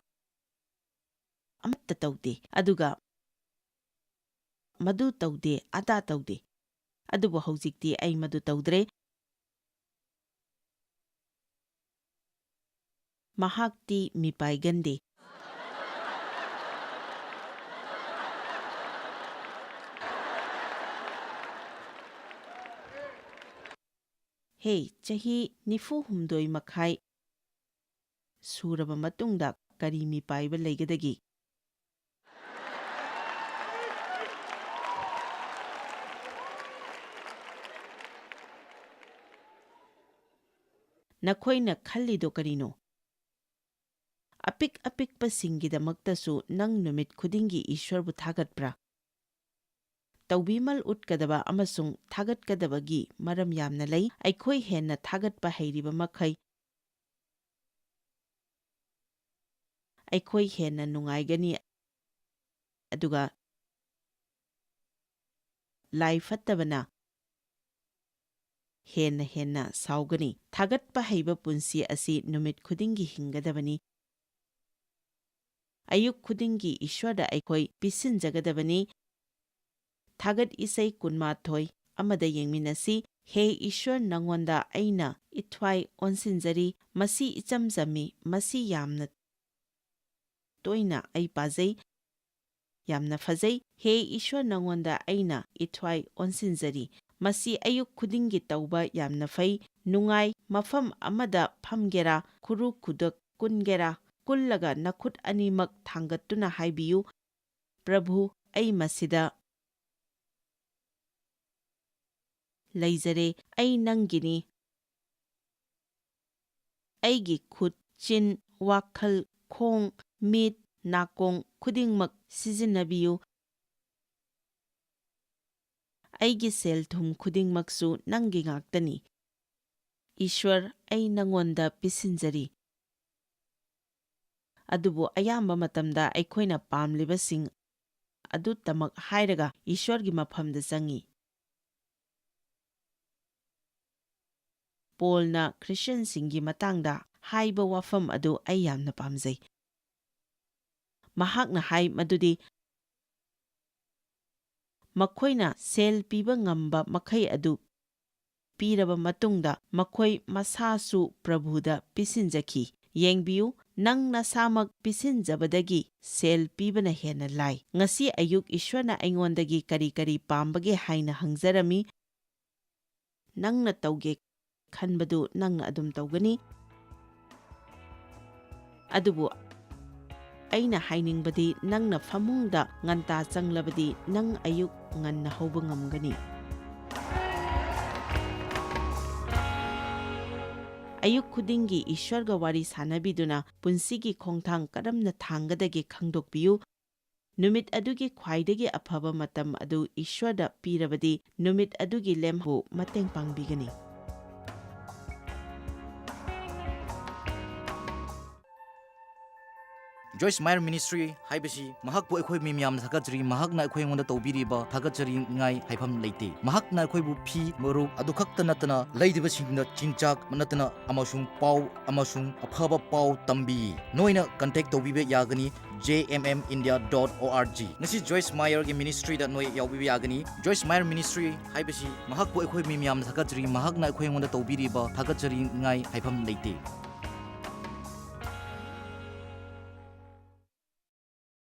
ꯑꯃꯠꯇ ꯇꯧꯗꯦ, ꯑꯗꯨꯒ ꯃꯗꯨ ꯇꯧꯗꯦ, ꯑꯗꯥ ꯇꯧꯗꯦ꯫ ꯑꯗꯨꯕꯨ ꯍꯧꯖꯤꯛꯇꯤ ꯑꯩ ꯃꯗꯨ ꯇꯧꯗ꯭ꯔꯦ꯫ ꯃꯍꯥꯛꯇꯤ ꯃꯤꯄꯥꯏꯒꯟꯗꯦ꯫ "ꯍꯦ, ꯆꯍꯤ ꯅꯤꯐꯨ ꯍꯨꯝꯗꯣꯏ ꯃꯈꯥꯏ ꯁꯨꯔꯕ ꯃꯇꯨꯡꯗ ꯀꯔꯤ ꯃꯤꯄꯥꯏꯕ ꯂꯩꯒꯗꯒꯦ?" ꯅꯈꯣꯏꯅ ꯈꯜꯂꯤꯗꯣ ꯀꯔꯤꯅꯣ? ꯑꯄꯤꯛ ꯑꯄꯤꯛꯄꯁꯤꯡꯒꯤꯗꯃꯛꯇꯁꯨ ꯅꯪ ꯅꯨꯃꯤꯠ ꯈꯨꯗꯤꯡꯒꯤ ꯏꯁ꯭ꯋꯔꯕꯨ ꯊꯥꯒꯠꯄ꯭ꯔꯥ? ꯇꯧꯕꯤꯃꯜ ꯎꯠꯀꯗꯕ ꯑꯃꯁꯨꯡ ꯊꯥꯒꯠꯀꯗꯕꯒꯤ ꯃꯔꯝ ꯌꯥꯝꯅ ꯂꯩ꯫ ꯑꯩꯈꯣꯏ ꯍꯦꯟꯅ ꯊꯥꯒꯠꯄ ꯍꯩꯔꯤꯕ ꯃꯈꯩ, ꯑꯩꯈꯣꯏ ꯍꯦꯟꯅ ꯅꯨꯡꯉꯥꯏꯒꯅꯤ, ꯑꯗꯨꯒ ꯂꯥꯏ ꯐꯠꯇꯕꯅ ꯍꯦꯟꯅ ꯍꯦꯟꯅ ꯁꯥꯎꯒꯅꯤ꯫ ꯊꯥꯒꯠꯄ ꯍꯩꯕ ꯄꯨꯟꯁꯤ ꯑꯁꯤ ꯅꯨꯃꯤꯠ ꯈꯨꯗꯤꯡꯒꯤ ꯍꯤꯡꯒꯗꯕꯅꯤ꯫ ꯑꯌꯨꯛ ꯈꯨꯗꯤꯡꯒꯤ ꯏꯁ꯭ꯋꯔꯗ ꯑꯩꯈꯣꯏ ꯄꯤꯁꯤꯟꯖꯒꯗꯕꯅꯤ꯫ ꯊꯥꯒꯠ ꯏꯁꯩ ꯀꯨꯟꯃꯥꯊꯣꯏ ꯑꯃꯗ ꯌꯦꯡꯃꯤꯟꯅꯁꯤ꯫ "ꯍꯦ ꯏꯁ꯭ꯋꯔ, ꯅꯉꯣꯟꯗ ꯑꯩꯅ ꯏꯊ꯭ꯋꯥꯏ ꯑꯣꯟꯁꯤꯟꯖꯔꯤ꯫ ꯃꯁꯤ ꯏꯆꯝ ꯆꯝꯃꯤ, ꯃꯁꯤ ꯌꯥꯝꯅ ꯇꯣꯏꯅ ꯑꯩ ꯄꯥꯖꯩ꯫ ꯌꯥꯝꯅ ꯐꯖꯩ꯫ ꯍꯦ ꯏꯁ꯭ꯋꯔ, ꯅꯉꯣꯟꯗ ꯑꯩꯅ ꯏꯊ꯭ꯋꯥꯏ ꯑꯣꯟꯁꯤꯟꯖꯔꯤ꯫ ꯃꯁꯤ ꯑꯌꯨꯛ ꯈꯨꯗꯤꯡꯒꯤ ꯇꯧꯕ ꯌꯥꯝꯅ ꯐꯩ꯫ ꯅꯨꯡꯉꯥꯏ꯫ ꯃꯐꯝ ꯑꯃꯗ ꯐꯝꯒꯦꯔꯥ, ꯈꯨꯔꯨ ꯈꯨꯗꯛ ꯀꯨꯟꯒꯦꯔꯥ, ꯀꯨꯜꯂꯒ ꯅꯈꯨꯠ ꯑꯅꯤꯃꯛ ꯊꯥꯡꯒꯠꯇꯨꯅ ꯍꯥꯏꯕꯤꯌꯨ, 'ꯄ꯭ꯔꯚꯨ, ꯑꯩ ꯃꯁꯤꯗ ꯂꯩꯖꯔꯦ꯫ ꯑꯩ ꯅꯪꯒꯤꯅꯤ꯫ ꯑꯩꯒꯤ ꯈꯨꯠ, ꯆꯤꯟ, ꯋꯥꯈꯜ, ꯈꯣꯡ, ꯃꯤꯠ, ꯅꯥꯀꯣꯡ ꯈꯨꯗꯤꯡꯃꯛ ꯁꯤꯖꯤꯟꯅꯕꯤꯌꯨ꯫ ꯑꯩꯒꯤ ꯁꯦꯜ ꯊꯨꯝ ꯈꯨꯗꯤꯡꯃꯛꯁꯨ ꯅꯪꯒꯤ ꯉꯥꯛꯇꯅꯤ꯫ ꯏꯁ꯭ꯋꯔ, ꯑꯩ ꯅꯉꯣꯟꯗ ꯄꯤꯁꯤꯟꯖꯔꯤ"꯫ ꯑꯗꯨꯕꯨ ꯑꯌꯥꯝꯕ ꯃꯇꯝꯗ ꯑꯩꯈꯣꯏꯅ ꯄꯥꯝꯂꯤꯕꯁꯤꯡ ꯑꯗꯨꯇꯃꯛ ꯍꯥꯏꯔꯒ ꯏꯁ꯭ꯋꯔꯒꯤ ꯃꯐꯝꯗ ꯆꯪꯏ꯫ ꯄꯣꯜꯅ ꯈ꯭ꯔꯤꯁꯇꯤꯌꯥꯟꯁꯤꯡꯒꯤ ꯃꯇꯥꯡꯗ ꯍꯥꯏꯕ ꯋꯥꯐꯝ ꯑꯗꯨ ꯑꯩ ꯌꯥꯝꯅ ꯄꯥꯝꯖꯩ꯫ ꯃꯍꯥꯛꯅ ꯍꯥꯏ ꯃꯗꯨꯗꯤ, ꯃꯈꯣꯏꯅ ꯁꯦꯜ ꯄꯤꯕ ꯉꯝꯕ ꯃꯈꯩ ꯑꯗꯨ ꯄꯤꯔꯕ ꯃꯇꯨꯡꯗ, ꯃꯈꯣꯏ ꯃꯁꯥꯁꯨ ꯄ꯭ꯔꯚꯨꯗ ꯄꯤꯁꯤꯟꯖꯈꯤ꯫ ꯌꯦꯡꯕꯤꯌꯨ, ꯅꯪ ꯅꯁꯥꯃꯛ ꯄꯤꯁꯤꯟꯖꯕꯗꯒꯤ ꯁꯦꯜ ꯄꯤꯕꯅ ꯍꯦꯟꯅ ꯂꯥꯏ꯫ ꯉꯁꯤ ꯑꯌꯨꯛ ꯏꯁ꯭ꯋꯔꯅ ꯑꯩꯉꯣꯟꯗꯒꯤ ꯀꯔꯤ ꯀꯔꯤ ꯄꯥꯝꯕꯒꯦ ꯍꯥꯏꯅ ꯍꯪꯖꯔꯝꯃꯤ꯫ ꯅꯪꯅ ꯇꯧꯒꯦ ꯈꯟꯕꯗꯨ ꯅꯪꯅ ꯑꯗꯨꯝ ꯇꯧꯒꯅꯤ꯫ ꯑꯗꯨꯕꯨ ꯑꯩꯅ ꯍꯥꯏꯅꯤꯡꯕꯗꯤ, ꯅꯪꯅ ꯐꯃꯨꯡꯗ ꯉꯟꯇꯥ ꯆꯪꯂꯕꯗꯤ ꯅꯪ ꯑꯌꯨꯛ ꯉꯟꯅ ꯍꯧꯕ ꯉꯝꯒꯅꯤ꯫ ꯑꯌꯨꯛ ꯈꯨꯗꯤꯡꯒꯤ ꯏꯁ꯭ꯋꯔꯒ ꯋꯥꯔꯤ ꯁꯥꯅꯕꯤꯗꯨꯅ ꯄꯨꯟꯁꯤꯒꯤ ꯈꯣꯡꯊꯥꯡ ꯀꯔꯝꯅ ꯊꯥꯡꯒꯗꯒꯦ ꯈꯪꯗꯣꯛꯄꯤꯌꯨ꯫ ꯅꯨꯃꯤꯠ ꯑꯗꯨꯒꯤ ꯈ꯭ꯋꯥꯏꯗꯒꯤ ꯑꯐꯕ ꯃꯇꯝ ꯑꯗꯨ ꯏꯁ꯭ꯋꯔꯗ ꯄꯤꯔꯕꯗꯤ, ꯅꯨꯃꯤꯠ ꯑꯗꯨꯒꯤ ꯂꯦꯝꯍꯧ ꯃꯇꯦꯡ ꯄꯥꯡꯕꯤꯒꯅꯤ꯫ ꯖꯣꯏꯁ ꯃꯥꯌꯔ ꯃꯤꯅꯤꯁꯇ꯭ꯔꯤ ꯍꯥꯏꯕꯁꯤ ꯃꯍꯥꯛꯄꯨ ꯑꯩꯈꯣꯏ ꯃꯤ ꯃꯌꯥꯝꯅ ꯊꯥꯒꯠꯆꯔꯤ꯫ ꯃꯍꯥꯛꯅ ꯑꯩꯈꯣꯏ ꯑꯩꯉꯣꯟꯗ ꯇꯧꯕꯤꯔꯤꯕ ꯊꯥꯒꯠꯆꯔꯤꯉꯥꯏ ꯍꯥꯏꯐꯝ ꯂꯩꯇꯦ꯫ ꯃꯍꯥꯛꯅ ꯑꯩꯈꯣꯏꯕꯨ ꯐꯤ, ꯃꯔꯨꯞ ꯑꯗꯨ ꯈꯛꯇ ꯅꯠꯇꯅ ꯂꯩꯔꯤꯕꯁꯤꯡꯗ ꯆꯤꯟꯖꯥꯛ ꯅꯠꯇꯅ ꯑꯃꯁꯨꯡ ꯄꯥꯎ ꯑꯃꯁꯨꯡ ꯑꯐꯕ ꯄꯥꯎ ꯇꯝꯕꯤ꯫ ꯅꯣꯏꯅ ꯀꯟꯇꯦꯛ ꯇꯧꯕꯤꯕ ꯌꯥꯒꯅꯤ J M M India dot O R G꯫ ꯉꯁꯤ ꯖꯣꯏꯁ ꯃꯥꯌꯔꯒꯤ ꯃꯤꯅꯤꯁꯇ꯭ꯔꯤꯗ ꯅꯣꯏ ꯌꯥꯎꯕꯤꯕ ꯌꯥꯒꯅꯤ꯫ ꯖꯣꯏꯁ ꯃꯥꯌꯔ ꯃꯤꯅꯤꯁꯇ꯭ꯔꯤ ꯍꯥꯏꯕꯁꯤ ꯃꯍꯥꯛꯄꯨ ꯑꯩꯈꯣꯏ ꯃꯤ ꯃꯌꯥꯝꯅ ꯊꯥꯒꯠꯆꯔꯤ꯫ ꯃꯍꯥꯛꯅ ꯑꯩꯈꯣꯏ ꯑꯩꯉꯣꯟꯗ ꯇꯧꯕꯤꯔꯤꯕ ꯊꯥꯒꯠꯆꯔꯤꯉꯥꯏ ꯍꯥꯏꯐꯝ ꯂꯩꯇꯦ꯫